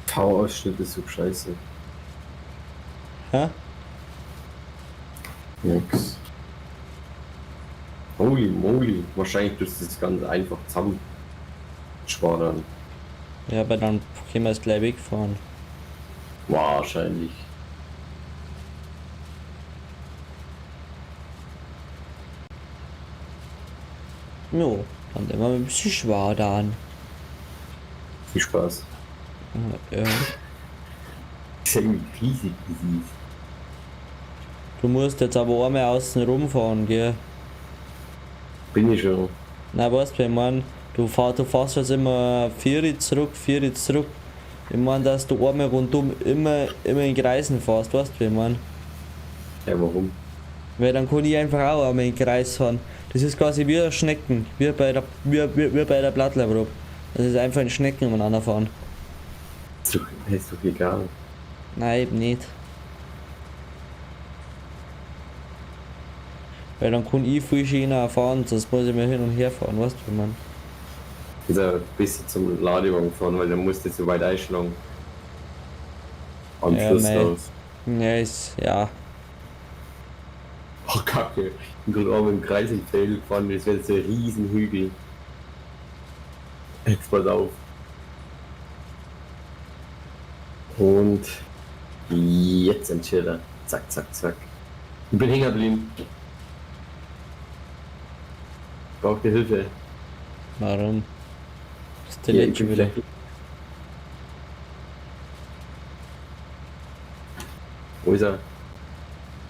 V-Ausschnitt ist so scheiße. Hä? Nix. Holy moly. Wahrscheinlich tust du das ganz einfach zusammen. Schwadern. Ja, aber dann können wir es gleich wegfahren. Wahrscheinlich. Jo, dann immer ein bisschen schwadern. Viel Spaß. Ja. Ist ja irgendwie riesig, das ist. Du musst jetzt aber einmal außen rumfahren, gell? Bin ich schon. Nein, weißt du, ich mein, du fährst jetzt immer 4 zurück, 4 zurück. Ich mein, dass du einmal rundum immer in Kreisen fährst, weißt du, wie ich mein? Ja, warum? Weil dann kann ich einfach auch einmal in den Kreis fahren. Das ist quasi wie ein Schnecken, wie bei der Plattlerprobe. Das ist einfach ein Schnecken umeinander fahren. Ist doch egal. Nein, eben nicht. Weil dann kann ich viel schöner fahren, sonst muss ich mir hin und her fahren, weißt du, wie man. Ist ja besser zum Ladewagen fahren, weil dann musst du so weit einschlagen. Am Ja, Schluss mei. raus. Ja, ist, ja. Oh, Kacke. Ich bin gerade auch mit dem Kreis im Feld gefahren, das wäre so ein Riesenhügel. Jetzt pass auf. Und jetzt ein Chiller. Zack, zack, zack. Ich bin hängen geblieben. Braucht ihr Hilfe? Warum? Ist der Ja, nicht ich schon bin wieder? vielleicht- Wo ist er?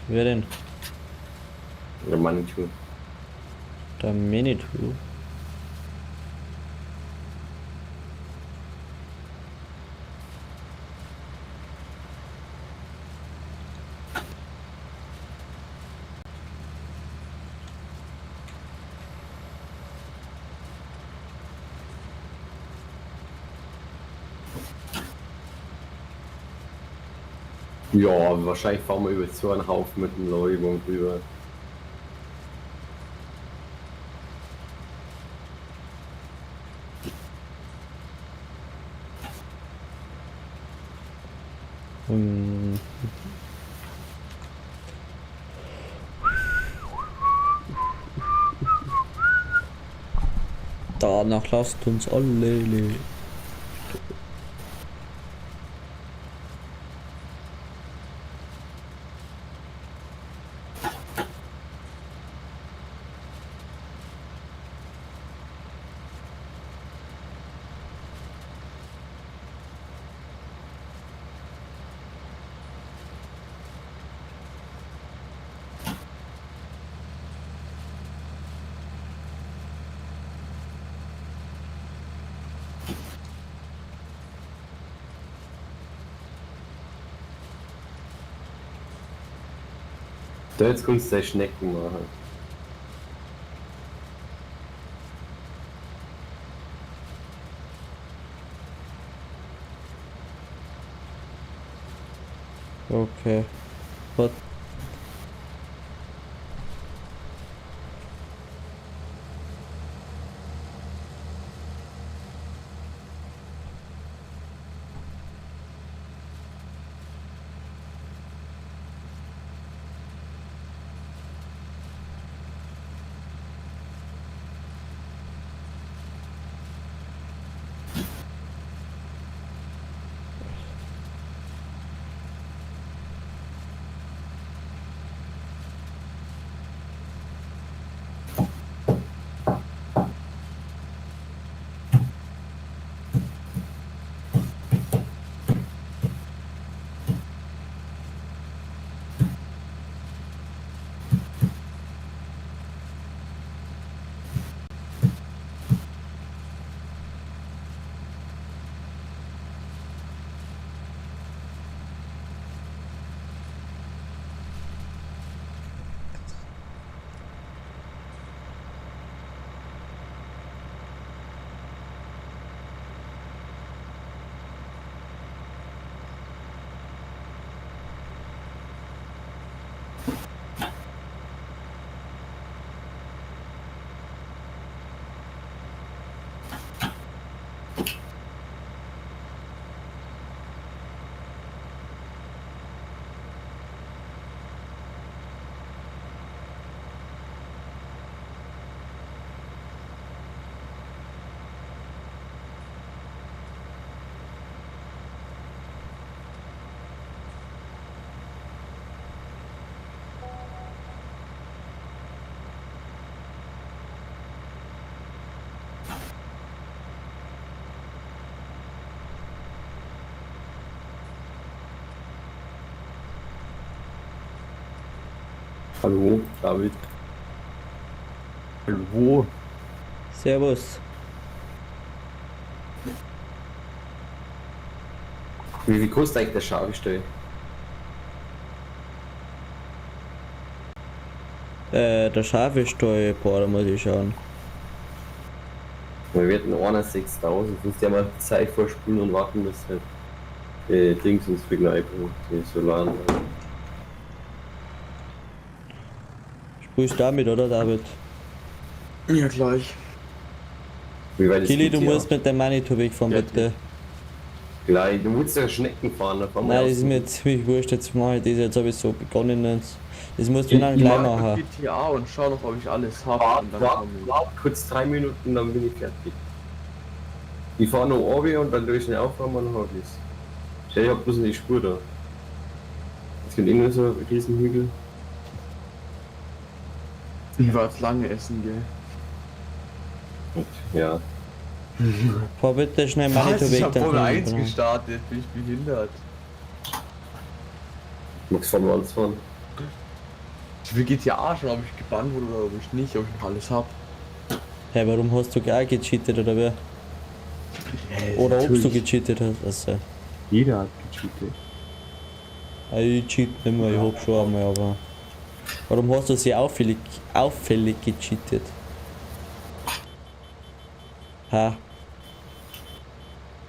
Wer denn? Der Manitou. Der Manitou. Ja, wahrscheinlich fahren wir über so einen Haufen mit dem Leugung rüber. Hm. Danach lasst uns alle leben. So, jetzt kannst du deine Schnecken machen. Okay. What? Hallo, David. Hallo. Servus. Wie viel kostet eigentlich der Schafstall? Der Schafestall, boah, da muss ich schauen. Wir werden 61.000. Musst ja mal Zeit vorspulen und warten, bis halt Dings uns begleiten, die Solaren. Spielst du damit, oder David? Ja, gleich. Wie weit ist Kili, du GTA? musst mit dem Manitou wegfahren, Ja, bitte. Gleich, du musst ja Schnecken fahren, da fahren wir Nein, das aus. ist mir ziemlich wurscht, jetzt mache ich das, jetzt habe ich so begonnen. Jetzt. Das musst du dann Ich gleich mach machen. GTA und schau noch, ob ich alles hab. Wart, und dann wart, komm ich. wart, kurz 3 Minuten, dann bin ich fertig. Ich fahre noch Orbi und dann durch den Auffahren und dann hab ich's. Stell, ich hab bloß die Spur da. Es gibt irgendwie so einen Riesenhügel. Ich war jetzt lange essen, gell? Und, ja. Fahr bitte schnell Was? Manitou Ich weg, hab dann Formel komm ich 1 dran. gestartet, bin ich behindert. Magst Formel 1 fahren? Ich will GTA schon, ob ich gebannt wurde oder ob ich nicht, ob ich noch alles hab. Hey, warum hast du auch gecheatet oder wer? Oder ob du gecheatet hast. Also, Jeder hat gecheatet. ich cheat nicht mehr, ich hab schon einmal, aber. Warum hast du sie auffällig gecheatet? Ha?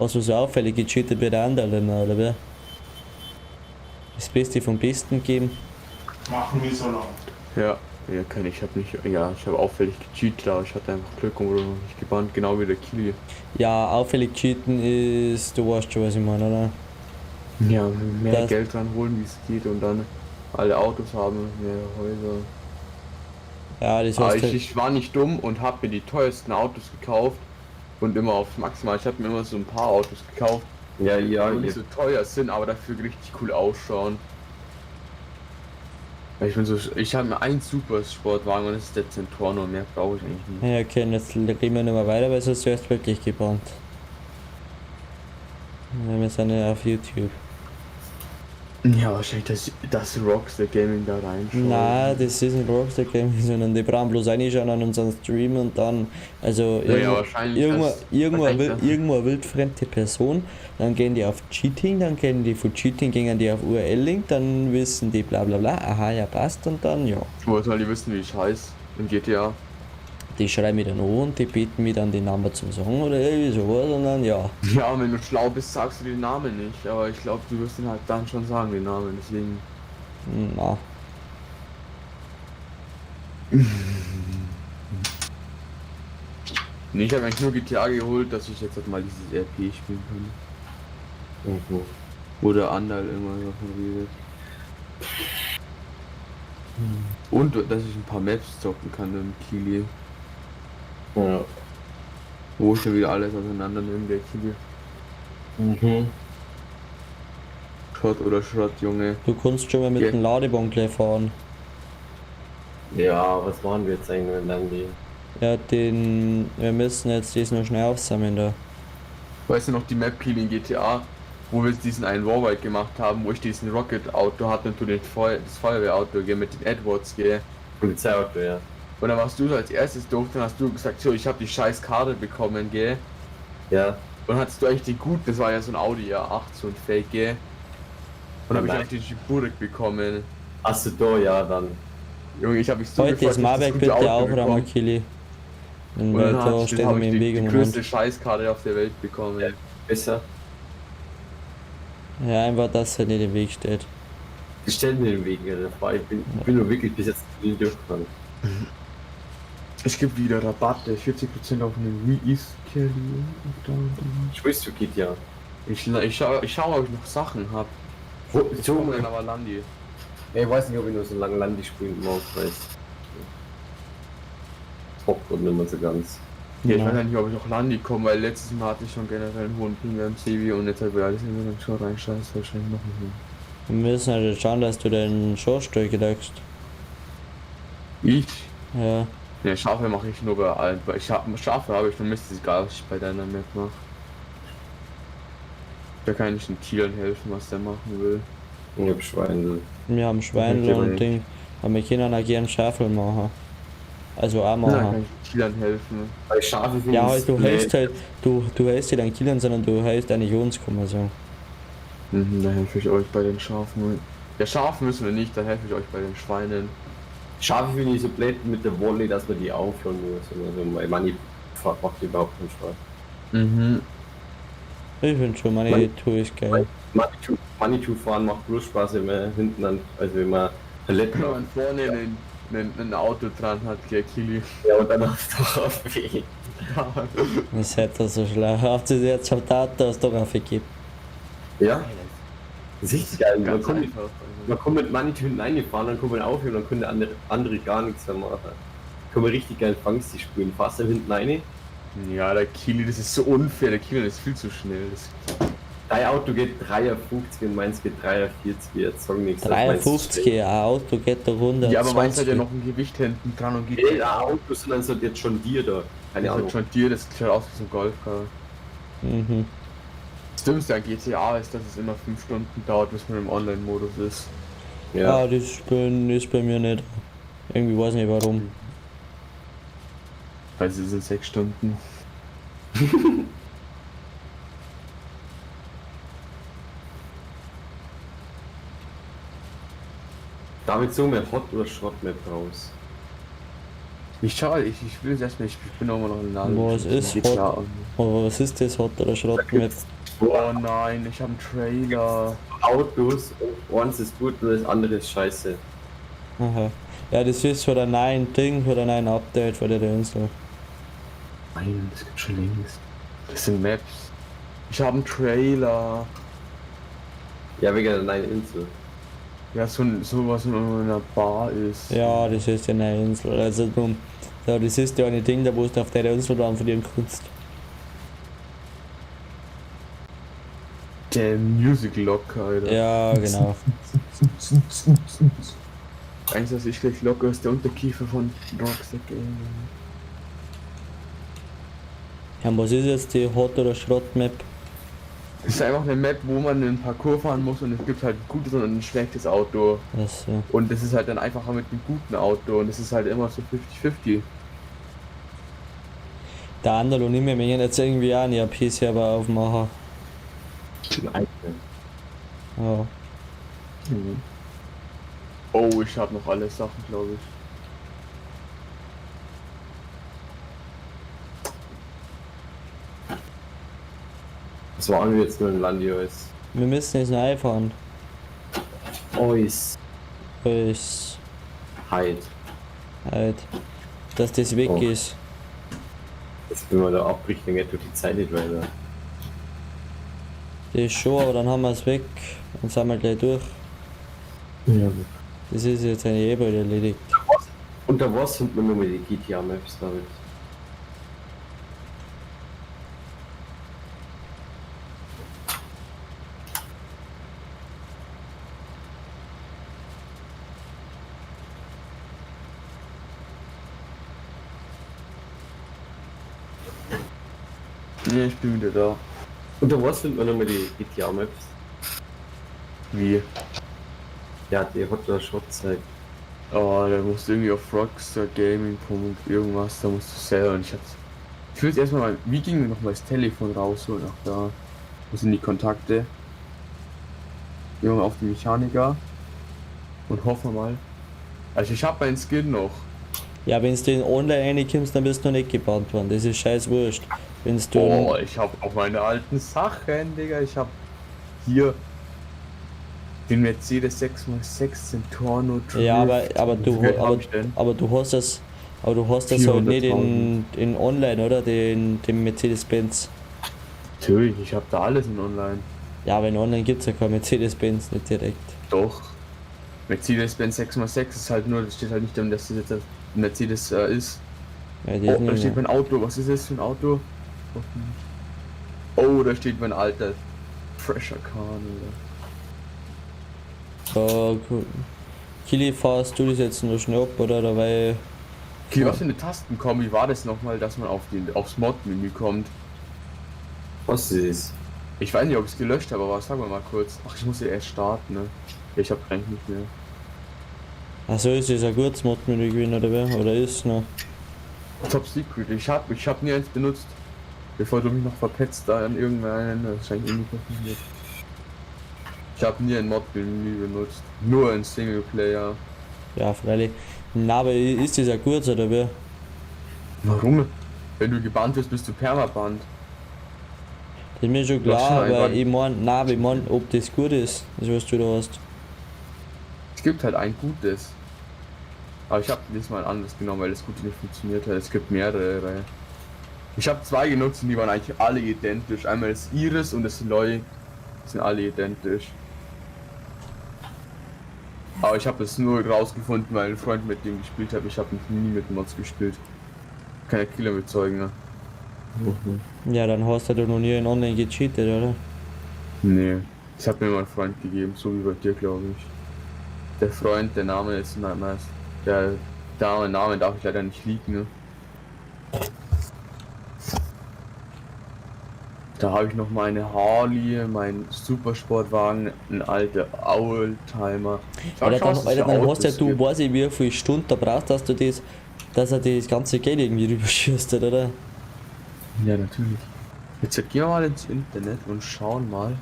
Hast du so auffällig gecheatet wie der andere immer, oder wer? Das Beste vom Besten geben? Machen wir so lange. Ja, ja, kann ich hab nicht, ja, ich habe auffällig gecheatet, aber ich hatte einfach Glück und wurde noch nicht gebannt, genau wie der Kili. Ja, auffällig cheaten ist, du weißt schon, was ich meine, oder? Ja, mehr Das- Geld ranholen, wie es geht und dann alle Autos haben, mehr Häuser. Ja, das Aber heißt ich, halt, ich war nicht dumm und habe mir die teuersten Autos gekauft und immer aufs Maximal. Ich habe mir immer so ein paar Autos gekauft, Ja, ja, die nicht ich, so teuer sind, aber dafür richtig cool ausschauen. Weil ich bin so, ich habe mir einen super Sportwagen und das ist der Zentorno, mehr brauche ich eigentlich nicht. ja, okay, und jetzt reden wir nicht mehr weiter, weil sonst wärst du wirklich gebannt. Ja, wir sind ja auf YouTube. Ja, wahrscheinlich, dass Rockstar Gaming da reinschaut. Nein, das ist nicht Rockstar Gaming, sondern die brauchen bloß reinschauen an unseren Stream und dann, also Ja, ja, wahrscheinlich. irgendwo eine wildfremde Person, dann gehen die auf Cheating, dann gehen die von Cheating, gehen die auf URL-Link, dann wissen die bla bla bla, aha, ja passt und dann, ja. Wo soll die wissen, wie ich heiß im GTA? Die schreiben mich dann an und die bieten mir dann die Nummer zum Sagen oder irgendwie sowas und dann, ja. Ja, und wenn du schlau bist, sagst du den Namen nicht. Aber ich glaube, du wirst ihn halt dann schon sagen, den Namen. Deswegen. Na. Nee, ich habe eigentlich nur GTA geholt, dass ich jetzt halt mal dieses RP spielen kann. Mhm. Oder Andal immer davon redet. Und dass ich ein paar Maps zocken kann im Kili. Ja. Wo ich dann wieder alles auseinander nehme, der Kili. Mhm. Schrott oder Schrott, Junge. Du kannst schon mal mit Ja. dem Ladebahn gleich fahren. Ja, was machen wir jetzt eigentlich mit Landi? Ja, den. Wir müssen jetzt das noch schnell aufsammeln da. Weißt du noch die Map Kili in GTA, wo wir diesen einen Wallride gemacht haben, wo ich diesen Rocket Auto hatte und du den das Feuerwehrauto geh, mit den Edwards geh. Polizeiauto, ja. Und dann warst du so als erstes doof, dann hast du gesagt, so, ich habe die scheiß Karte bekommen, gell. Ja. Und hattest du eigentlich den guten, das war ja so ein Audi A8, so ein Fake, gell. Und habe ich Nein. eigentlich den Burek bekommen. Achso, da, ja, dann. Junge, ich habe mich so Heute gefreut, ist dass ich Marberg das gute bitte Auto aufräumen, bekomme. Kili. Und Und dann weil hatte da ich, steht hab mir ich im die, Weg die umeinander. größte Scheißkarte auf der Welt bekommen. Ja. Besser. Ja, einfach, dass er nicht im Weg steht. Ich stell mir den Weg, ja, der war- ich bin nur wirklich bis jetzt nie durchgefahren. Es gibt wieder Rabatte, 40% auf einen Wii Kelly und da und da. Spielst du GTA? Ich schau, ob ich noch Sachen hab. Wo, Ich so, komme dann aber Landi. Ja, ich weiß nicht, ob ich nur so lange Landi spielen mag, weil es bockt und nicht mehr so ganz. Ja, ich Ja. weiß ja nicht, ob ich noch Landi komme, weil letztes Mal hatte ich schon generell einen hohen Ping beim CV und jetzt halt wieder alles in den schon reinscheißt, wahrscheinlich noch nicht. Wir müssen halt jetzt schauen, dass du deinen Schornstein kriegst. Ich? Ja. Ne, Schafe mache ich nur bei allen. Weil ich hab, Schafe habe ich, dann müsste es egal, was ich bei deiner Map mache. Da kann ich den Tieren helfen, was der machen will. Ich hab Schweine. Wir haben Schweine Okay, und aber- Ding. Aber wir können auch gern Schafel machen. Also auch Da machen. kann ich den Tieren helfen. Weil Schafe finde Ja, ich halt, du blöd. hilfst halt, du hilfst nicht an Killern, sondern du hilfst eigentlich uns, kann man sagen. Mhm, da helfe ich euch bei den Schafen. Ja, Schafen müssen wir nicht, dann helfe ich euch bei den Schweinen. Schafe finde ich so blöd mit der Wolle, dass man die aufhören muss. Oder so. Ich meine, ich macht überhaupt keinen Spaß. Mhm. Ich finde schon, meine Mann. Tour ist geil. Manitou fahren macht bloß Spaß, wenn man hinten an, also wenn man Paletten Wenn man vorne ein Auto dran hat, gell, Kili. Ja, und dann aufs Dach aufweg. Das hätte so schlau. Habt ihr jetzt schon da, dass doch aufgegeben? Ja, das ist richtig geil. Man Ganz kommt, mit, einfach. man kommt mit Manitou hinten reingefahren, dann kommt man aufhören, dann können andere gar nichts mehr machen. Kann man richtig geil Fangsti spielen. Fährst du hinten rein? Ja, der Kili, das ist so unfair. Der Kili ist viel zu schnell. Das Dein Auto geht 53 und meins geht 43, jetzt sag nichts. also meins ist 53, ein Auto geht da runter. ja, aber meins hat ja noch ein Gewicht hinten dran und geht. Nee, ein Auto, sondern so jetzt schon dir da. Keine Das Ahnung. hat schon dir, das schaut aus wie so ein Golfcar. Mhm. Das Dümmste an GTA ist, dass es immer 5 Stunden dauert, bis man im Online-Modus ist. Ja. Ah, das ist bei mir nicht. Irgendwie weiß nicht warum. Weil es sind 6 Stunden. Damit so mehr Hot oder Schrott mehr raus. Ich schau, ich will jetzt erstmal, ich bin auch immer noch in der Nase. Was ist GTA. Hot? Aber was ist das Hot oder Schrott mit? Oh nein, ich habe einen Trailer. Autos und eins ist gut und das andere ist scheiße. Aha. Ja, das ist von der neuen Ding, von der neuen Update von der Insel. Nein, das gibt schon längst. Das sind Maps. Ich habe einen Trailer. Ja, wegen der neuen Insel. Ja, so sowas, wenn man in einer Bar ist. Ja, das ist die neue Insel. Also drum. Ja, das ist ja eine Ding, da wo du auf der Insel dann verlieren kannst. Der Music Lock, Alter. Ja, genau. Eigentlich, dass ich gleich locker ist der Unterkiefer von Rockstar Gaming. Ja, und was ist jetzt die Hot oder Schrott Map? Es ist einfach eine Map, wo man einen Parcours fahren muss und es gibt halt ein gutes und ein schlechtes Auto. Das, ja. Und es ist halt dann einfacher mit einem guten Auto und es ist halt immer so 50-50. Der Anderl und ich, wir möchten jetzt irgendwie auch einen ERP-Server aufmachen. Ja. Mhm. Oh, ich habe noch alle Sachen, glaube ich. Was waren wir jetzt nur im Landi als? Wir müssen jetzt noch einfahren. Ois. Ist Halt. halt. Dass das weg Oh. ist. Jetzt, wenn man da abbricht, dann geht doch die Zeit nicht weiter. Das ist schon, aber dann haben wir es weg und sind wir gleich durch. Ja. Das ist jetzt eigentlich eh bald erledigt. Unter was sind wir nochmal die GTA-Maps, David? Ne, ich bin wieder da. Unter was findet man nochmal die GTA-Maps? Wie? Ja, die hat da schon gezeigt. Oh, da musst du irgendwie auf Rockstar Gaming. Punkt irgendwas, da musst du selber. Und ich hab's. Ich will jetzt erstmal mal. Wie ging nochmal das Telefon rausholen? Ach da. Wo sind die Kontakte? Gehen wir mal auf den Mechaniker. Und hoffen mal. Also ich hab meinen Skin noch. Ja, wenn du in online reinkommst, dann bist du noch nicht gebannt worden. Das ist scheiß wurscht. Wenn du Oh, ich hab auch meine alten Sachen, Digga. Ich hab hier den Mercedes 6x6 Centorno Ja, aber Wie du viel hab aber, ich denn? aber du hast das aber du hast das halt nicht in online, oder? Den Mercedes-Benz. Natürlich, ich hab da alles in online. Ja, aber in online gibt's ja kein Mercedes-Benz nicht direkt. Doch. Mercedes-Benz 6x6 ist halt nur, das steht halt nicht drin, dass das jetzt ein Mercedes ist. Ja, die Oh, ist da nicht steht mehr. mein Auto. Was ist das für ein Auto? Oh, da steht mein alter Fresher Car. Alter. So, cool. Kili, fahrst du das jetzt noch schnell ab, oder? Da, weil Okay, was für eine Tastenkombi war das nochmal, dass man auf aufs Mod-Menü kommt? Was ist? Ich weiß nicht, ob ich es gelöscht habe, aber sagen wir mal kurz. Ach, ich muss ja erst starten, ne? Ich hab eigentlich nicht mehr. Achso, ist das ein gutes Mod-Menü gewesen, oder wer? Oder ist noch? Top Secret. Ich hab nie eins benutzt. Bevor du mich noch verpetzt da an irgendeinen, das scheint eh nicht funktioniert. Ich habe nie ein Mod-Menü benutzt. Nur ein Singleplayer. Ja, freilich. Na, aber ist das ein gutes, oder wer? Warum? Wenn du gebannt wirst, bist du permabannt. Das ist mir schon Du hast klar, schon aber einen ich mein, na, aber ich mein, ob das gut ist, das was du da hast. Es gibt halt ein gutes. Aber ich habe diesmal ein anderes genommen, weil das gute nicht funktioniert hat. Es gibt mehrere. Ich habe zwei genutzt und die waren eigentlich alle identisch. Einmal das Iris und das Loi sind alle identisch. Aber ich habe es nur rausgefunden, weil ein Freund mit dem gespielt hat. Ich habe nie mit Mods gespielt. Keine Killer bezeugen, ne? Ja, dann hast du doch noch nie in online gecheatet, oder? Nee. Das hat mir mein Freund gegeben, so wie bei dir, glaube ich. Der Freund, der Name ist meist. Der Dame, Name darf ich leider nicht leaken, ne? Da habe ich noch meine Harley, mein Supersportwagen, ein alter Oldtimer. Schau, Alter, schau, was dann, es Alter, für dann hast ja Autos du, gibt. weiß ich wie viele Stunden da brauchst, dass du das, dass er das ganze Geld irgendwie rüberschießt, oder? Ja, natürlich. Jetzt gehen wir mal ins Internet und schauen mal,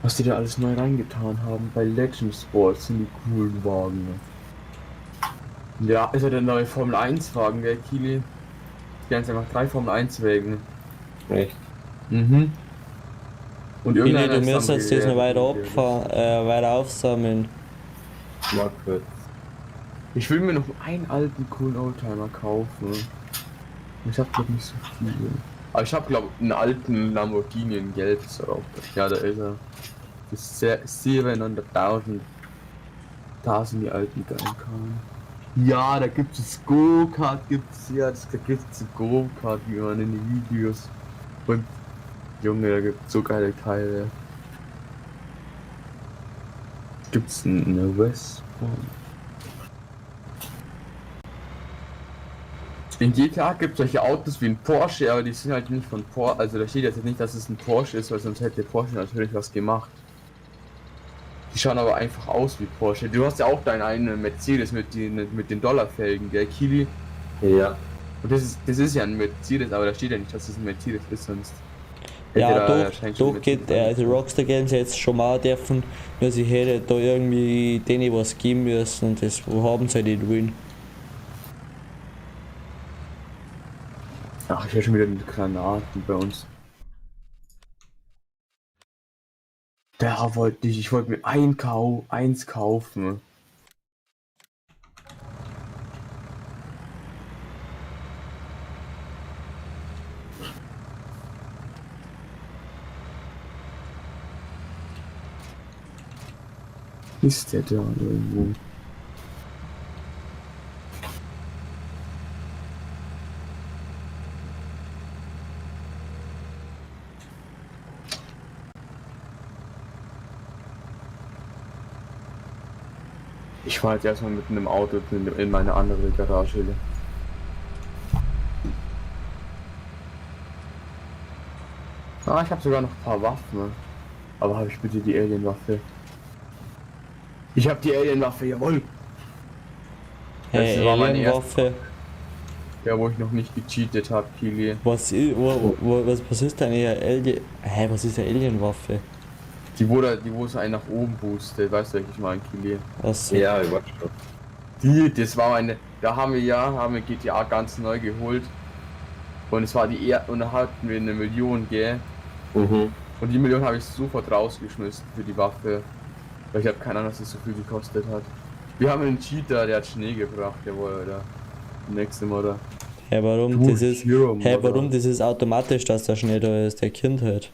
was die da alles neu reingetan haben. Bei Legend Sports sind die coolen Wagen. Ja, ist ja der neue Formel 1 Wagen, der Kili. Die haben einfach drei Formel 1 Wägen. Echt? Mhm. Und Kili, irgendeiner du ist dann müsstest das noch weiter, weiter aufsammeln. Mal kurz. Ich will mir noch einen alten coolen Oldtimer kaufen. Ich hab glaub nicht so viele. Aber ich hab glaub einen alten Lamborghini in Gelb. So. Ja, da ist er. Das ist 700.000. Da sind die alten geilen Karren. Ja, da gibt es Go-Kart, gibt's ja, das, da gibt's ein Go-Kart, wie man in den Videos. Und Junge, da gibt's so geile Teile. Gibt's eine West? In GTA gibt es solche Autos wie ein Porsche, aber die sind halt nicht von Porsche. Also da steht jetzt nicht, dass es ein Porsche ist, weil sonst hätte Porsche natürlich was gemacht. Die schauen aber einfach aus wie Porsche. Du hast ja auch deinen einen Mercedes mit den Dollarfelgen, gell, Kili? Ja. Und das ist ja ein Mercedes, aber da steht ja nicht, dass es ein Mercedes ist, sonst hätte Ja, da doch, wahrscheinlich schon doch geht, Mercedes also Rockstar Games jetzt schon mal dürfen, nur sie hätte da irgendwie denen was geben müssen und das haben sie halt nicht wollen. Ach, ich höre schon wieder die Granaten bei uns. Da wollte ich wollte mir eins kaufen. Ist der da irgendwo? Ich fahre jetzt erstmal mit einem Auto in meine andere Garage. Ah, ich habe sogar noch ein paar Waffen. Aber habe ich bitte die Alien-Waffe? Ich habe die Alien-Waffe, jawohl! Hey, Das war meine Alien-Waffe. Ja, wo ich noch nicht gecheatet habe, Kili. Was ist denn eine Alien? Hä, was ist eine Alien-Waffe? Die, wo so einen nach oben boostet, weißt du, welche ich meine, Kili? Was? Ja, ich weiß schon. Die, das war meine, da haben wir ja, haben wir GTA ganz neu geholt. Und es war die er und da hatten wir 1 Million, gell? Mhm. Und die Million habe ich sofort rausgeschmissen für die Waffe. Weil ich habe keine Ahnung, dass es so viel gekostet hat. Wir haben einen Cheater, der hat Schnee gebracht, jawohl, oder? Nächste Modder. Hä, warum? Du Das ist. Hero Hä, Modder. warum? Das ist automatisch, dass der Schnee da ist, der Kind halt.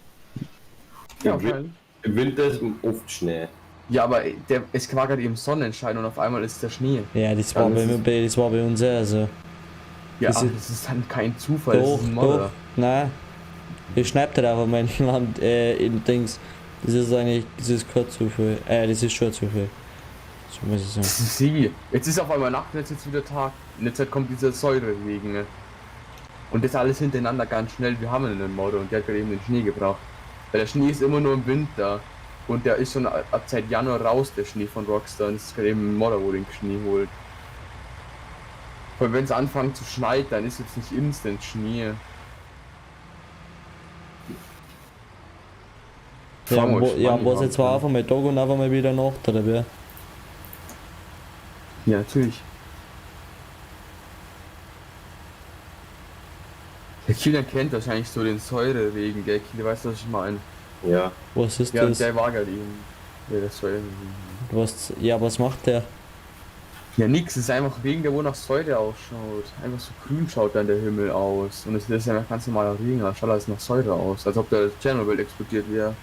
Ja, Im, Win wahrscheinlich. Im Winter ist oft Schnee. Ja, aber der, es war gerade eben Sonnenschein und auf einmal ist der Schnee. Ja, das war Dann bei, ist es- das war bei uns auch, also. Ja, Das das ist- ist, das ist dann kein Zufall, das Doch, ist ein doch, Modder. nein. Es schneit halt einfach mein Land, in Dings. Das ist eigentlich, das ist kein Zufall. Das ist schon ein Zufall. So muss ich sagen. Das ist sie. Jetzt ist auf einmal Nacht und jetzt ist wieder Tag. Und jetzt halt kommt dieser Säureregen. Ne? Und das alles hintereinander ganz schnell. Wir haben einen Modder und der hat gerade eben den Schnee gebracht. Weil der Schnee ist immer nur im Winter. Und der ist schon ab seit Januar raus, der Schnee von Rockstar. Und es ist gerade eben ein Modder, wo den Schnee holt. Weil wenn es anfängt zu schneien, dann ist jetzt nicht instant Schnee. Ja, Fragen, ob wo, ich ja, Spanien was haben jetzt war kann. auf einmal Tag und auf einmal wieder Nacht, oder wie? Ja, natürlich. Der Kilian kennt wahrscheinlich so den Säureregen, gell? Kilian, weißt du, was ich meine? Ja. Was ist Ja, und das? der war gerade eben. Ja, der Säureregen. Was, ja, was macht der? Ja, nix, es ist einfach Regen, der wo nach Säure ausschaut. Einfach so grün schaut dann der Himmel aus. Und es ist einfach ganz normaler Regen, aber schaut alles nach Säure aus. Als ob der Tschernobyl explodiert wäre.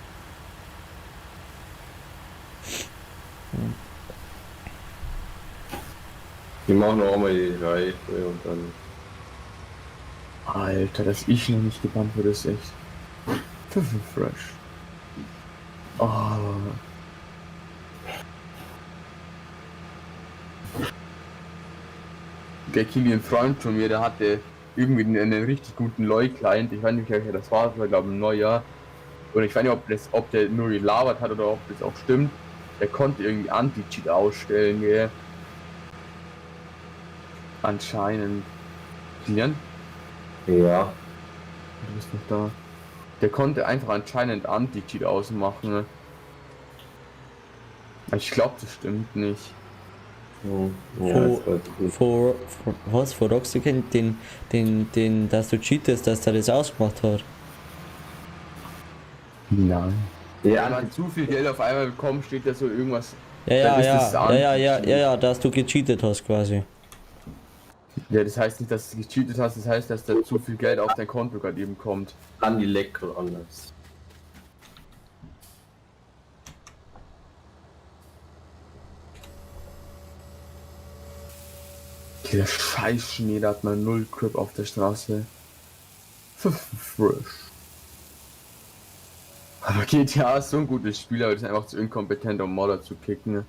Die machen auch mal die Reife und dann. Alter, dass ich noch nicht gebannt wurde, ist echt. Fresh. Oh. Der Kili, ein Freund von mir, der hatte irgendwie einen richtig guten LOL-Client. Ich weiß nicht, welcher das war, das war glaube ich ein Neujahr. Und ich weiß nicht, ob der nur gelabert hat oder ob das auch stimmt. Der konnte irgendwie Anti-Cheat ausstellen, gell. Anscheinend. Kilian? Ja. Du bist noch da. Der konnte einfach anscheinend Anti-Cheat ausmachen. Ne? Ich glaube, das stimmt nicht. Hm. Ja, Wo- das weiß ich nicht. Vor was? Vor Rockstar kennt den, dass du cheatest, dass der das ausgemacht hat. Nein. Ja, Wenn man zu viel Geld auf einmal bekommt, steht da so irgendwas. Ja, ja, Dann ist ja, das ja, ja, ja, Anti-Cheat. ja, ja, dass du gecheatet hast quasi. Ja, das heißt nicht, dass du gecheatet hast, das heißt, dass da zu viel Geld auf dein Konto gerade eben kommt. Anti-Leck und anders. Der scheiß Schnee, da hat man null Grip auf der Straße. Fresh. Aber GTA ist so ein gutes Spiel, aber das ist einfach zu inkompetent, um Modder zu kicken.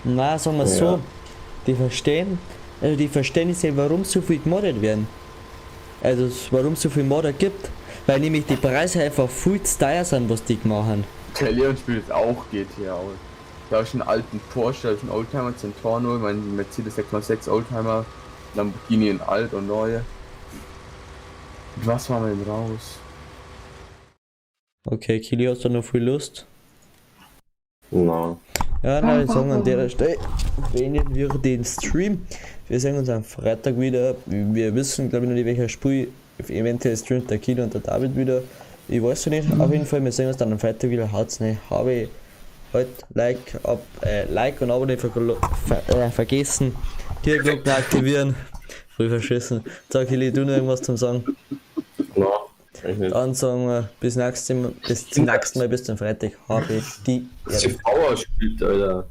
Na, sagen wir Ja. so, die verstehen, Also die verstehen nicht, warum so viel gemordet werden. Also warum so viel Mordor gibt. Weil nämlich die Preise einfach viel zu teuer sind, was die gemacht haben. Der Leon spielt jetzt auch GTA. Da habe ich einen alten Porsche, da hab ich einen Oldtimer, Centorno, mein Mercedes 6x6 Oldtimer, Lamborghini in alt und neu. Und was machen wir denn raus? Okay, Kili, hast du noch viel Lust? Na. Ja, nein, ich sagen an der Stelle beenden wir den Stream. Wir sehen uns am Freitag wieder. Wir wissen, glaube ich, noch nicht, welcher Spiel. Eventuell streamt der Kili und der David wieder. Ich weiß es nicht. Auf jeden Fall, wir sehen uns dann am Freitag wieder. Haut's nicht. Habe ich halt Like, ab, Like und Abo nicht vergessen. Hier Glocke aktivieren. Früh verschissen. Sag Kili, du noch irgendwas zum Sagen? Na. Ich nicht. Dann sagen wir bis, nächstes, bis zum nächsten Mal, bis zum Freitag. Habe die Ehre. CV spielt, Alter.